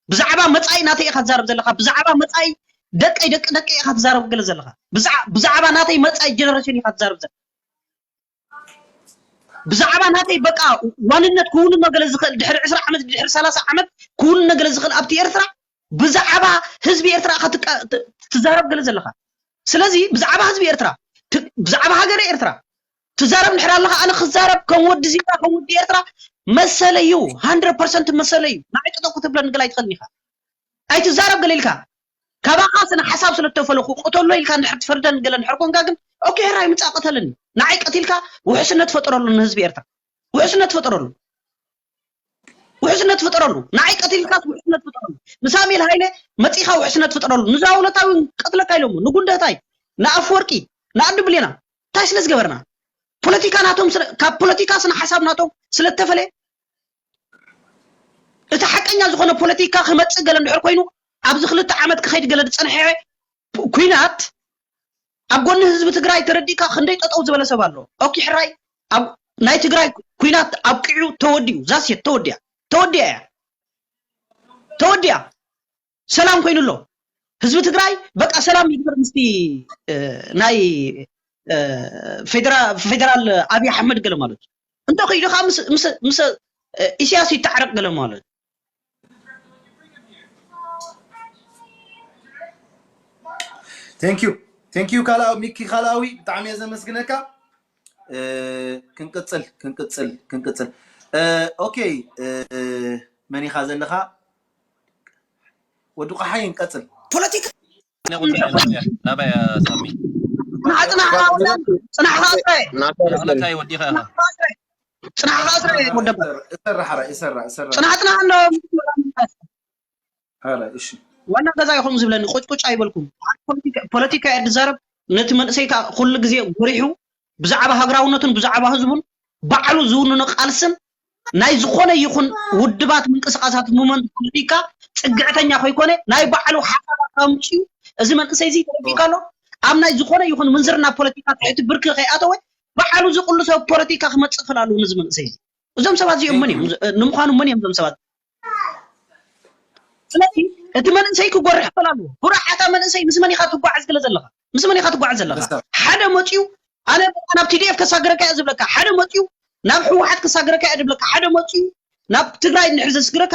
ብዛዕባ መጻኢ ናተይ ኢኻ ትዛረብ ዘለኻ። ብዛዕባ መጻኢ ደቀይ ደቂ ደቀይ ኢኻ ትዛረብ ገለ ዘለኻ። ብዛዕባ ናተይ መጻኢ ጀነሬሽን ኢኻ ትዛረብ ዘለኻ። ብዛዕባ ናተይ በቃ ዋንነት ክውንኖ ገለ ዝኽእል ድሕሪ ዕስራ ዓመት ድሕሪ ሰላሳ ዓመት ክውንኖ ገለ ዝኽእል ኣብቲ ኤርትራ ብዛዕባ ህዝቢ ኤርትራ ኢኻ ትዛረብ ገለ ዘለኻ። ስለዚ ብዛዕባ ህዝቢ ኤርትራ ብዛዕባ ሃገረ ኤርትራ ትዛረብ እንድሕር ኣለኻ ኣነ ክዛረብ ከም ወዲ ዜጋ ከም ወዲ ኤርትራ መሰለይ እዩ። ሃንድረድ ፐርሰንት መሰለይ እዩ። ንዓይ ቅጠቁ ክትብለኒ ገለ ኣይትኽእልን ኢኻ። ኣይትዛረብ ገለ ኢልካ ካባኻ ስነ ሓሳብ ስለ እተፈለኹ ቅተሎ ኢልካ እንድሕር ትፈርደኒ ገለ እንድሕር ኮንካ ግን ኦኬ ሕራይ ምጻእ ቅተለኒ። ንዓይ ቀቲልካ ውሕስነት ፈጥረሉ ንህዝቢ ኤርትራ። ውሕስነት ፈጥረሉ። ውሕስነት ፍጠረሉ። ንዓይ ቀቲልካስ ውሕስነት ፍጠረሉ። ንሳሙኤል ሃይለ መጺኻ ውሕስነት ፍጠረሉ። ንዛውለታዊ ቀትለካ ኢሎሞ ንጉንደታይ ንኣፍወርቂ ንኣዱ ብሌና እንታይ ስለ ዝገበርና ፖለቲካ ናቶም ካብ ፖለቲካ ስነ ሓሳብ ናቶም ስለ ተፈለ እቲ ሓቀኛ ዝኾነ ፖለቲካ ክመጽእ ገለ እንድሕር ኮይኑ ኣብዚ ክልተ ዓመት ክኸይድ ገለ ዝጸንሐ ኩናት ኣብ ጎኒ ህዝቢ ትግራይ ተረዲእካ ክንደይ ጠጠው ዝበለ ሰብ ኣሎ። ኦኬ ሕራይ ኣብ ናይ ትግራይ ኩናት ኣብቂዑ ተወዲኡ ዛሴት ተወዲያ ተወዲያ እያ ተወዲያ ሰላም ኮይኑ ኣሎ ህዝቢ ትግራይ በቃ ሰላም ይግበር ምስቲ ናይ ፌደራል ኣብይ ኣሕመድ ገለ ማለት እዩ እንተ ከይዱ ከዓ ምስ ኢሳያስ ይተዓረቕ ገለ ማለት። Thank you, thank you ካልኣዊ፣ ሚኪ ካልኣዊ፣ ብጣዕሚ እየ ዘመስግነካ። ክንቅፅል ክንቅፅል ክንቅፅል። ኦኬ፣ መን ኢኻ ዘለኻ? ወዲ ቆሓይ፣ ንቀፅል። ፖለቲካ ናባይ ሳሚ ጽናሕ ጽናሕ ጽናሕ ጽናሕ ጽናሕ ጽናሕ ጽናሕ ጽናሕ ጽናሕ ጽናሕ ጽናሕ ወዲ ኸ ጽናሕ ጽናሕ ወዲ እሰራ ሓራ እሰራ እሰራ ጽናሕ ጽናሕ እንዶ ሓራ እሺ ዋና ገዛ ይኹም ዝብለኒ ቁጭ ቁጭ ኣይበልኩም። ፖለቲካ ፖለቲካ እየ ዝዛረብ። ነቲ መንእሰይ ከዓ ኩሉ ግዜ ጎሪሑ ብዛዕባ ሃገራውነቱን ብዛዕባ ህዝቡን ባዕሉ ዝውንኖ ቃልስን ናይ ዝኾነ ይኹን ውድባት ምንቅስቃሳት ሙመንት ፖለቲካ ጽግዕተኛ ከይኮነ ናይ ባዕሉ ሓሳባት ኣምፅኡ። እዚ መንእሰይ እዚ ተረዲእካ ኣሎ ኣብ ናይ ዝኾነ ይኹን ምንዝርና ፖለቲካ ትሕቲ ብርኪ ከይኣተወ ባዕሉ ዝቅልሶ ፖለቲካ ክመፅእ ክእል ኣለዎ። ነዚ መንእሰይ እዚ እዞም ሰባት እዚኦም መን እዮም? ንምዃኑ መን እዮም እዞም ሰባት? ስለዚ እቲ መንእሰይ ክጎርሕ ክእል ኣለዎ። ጉራሓታ መንእሰይ ምስ መን ኢኻ ትጓዓዝ ክለ ዘለኻ? ምስ መን ኢኻ ትጓዓዝ ዘለኻ? ሓደ መፅኡ ኣነ በቃ ናብ ቲዲኤፍ ከሳግረካ እየ ዝብለካ፣ ሓደ መፅኡ ናብ ህወሓት ከሳግረካ እየ ዝብለካ፣ ሓደ መፅኡ ናብ ትግራይ እንድሕር ዘስግረካ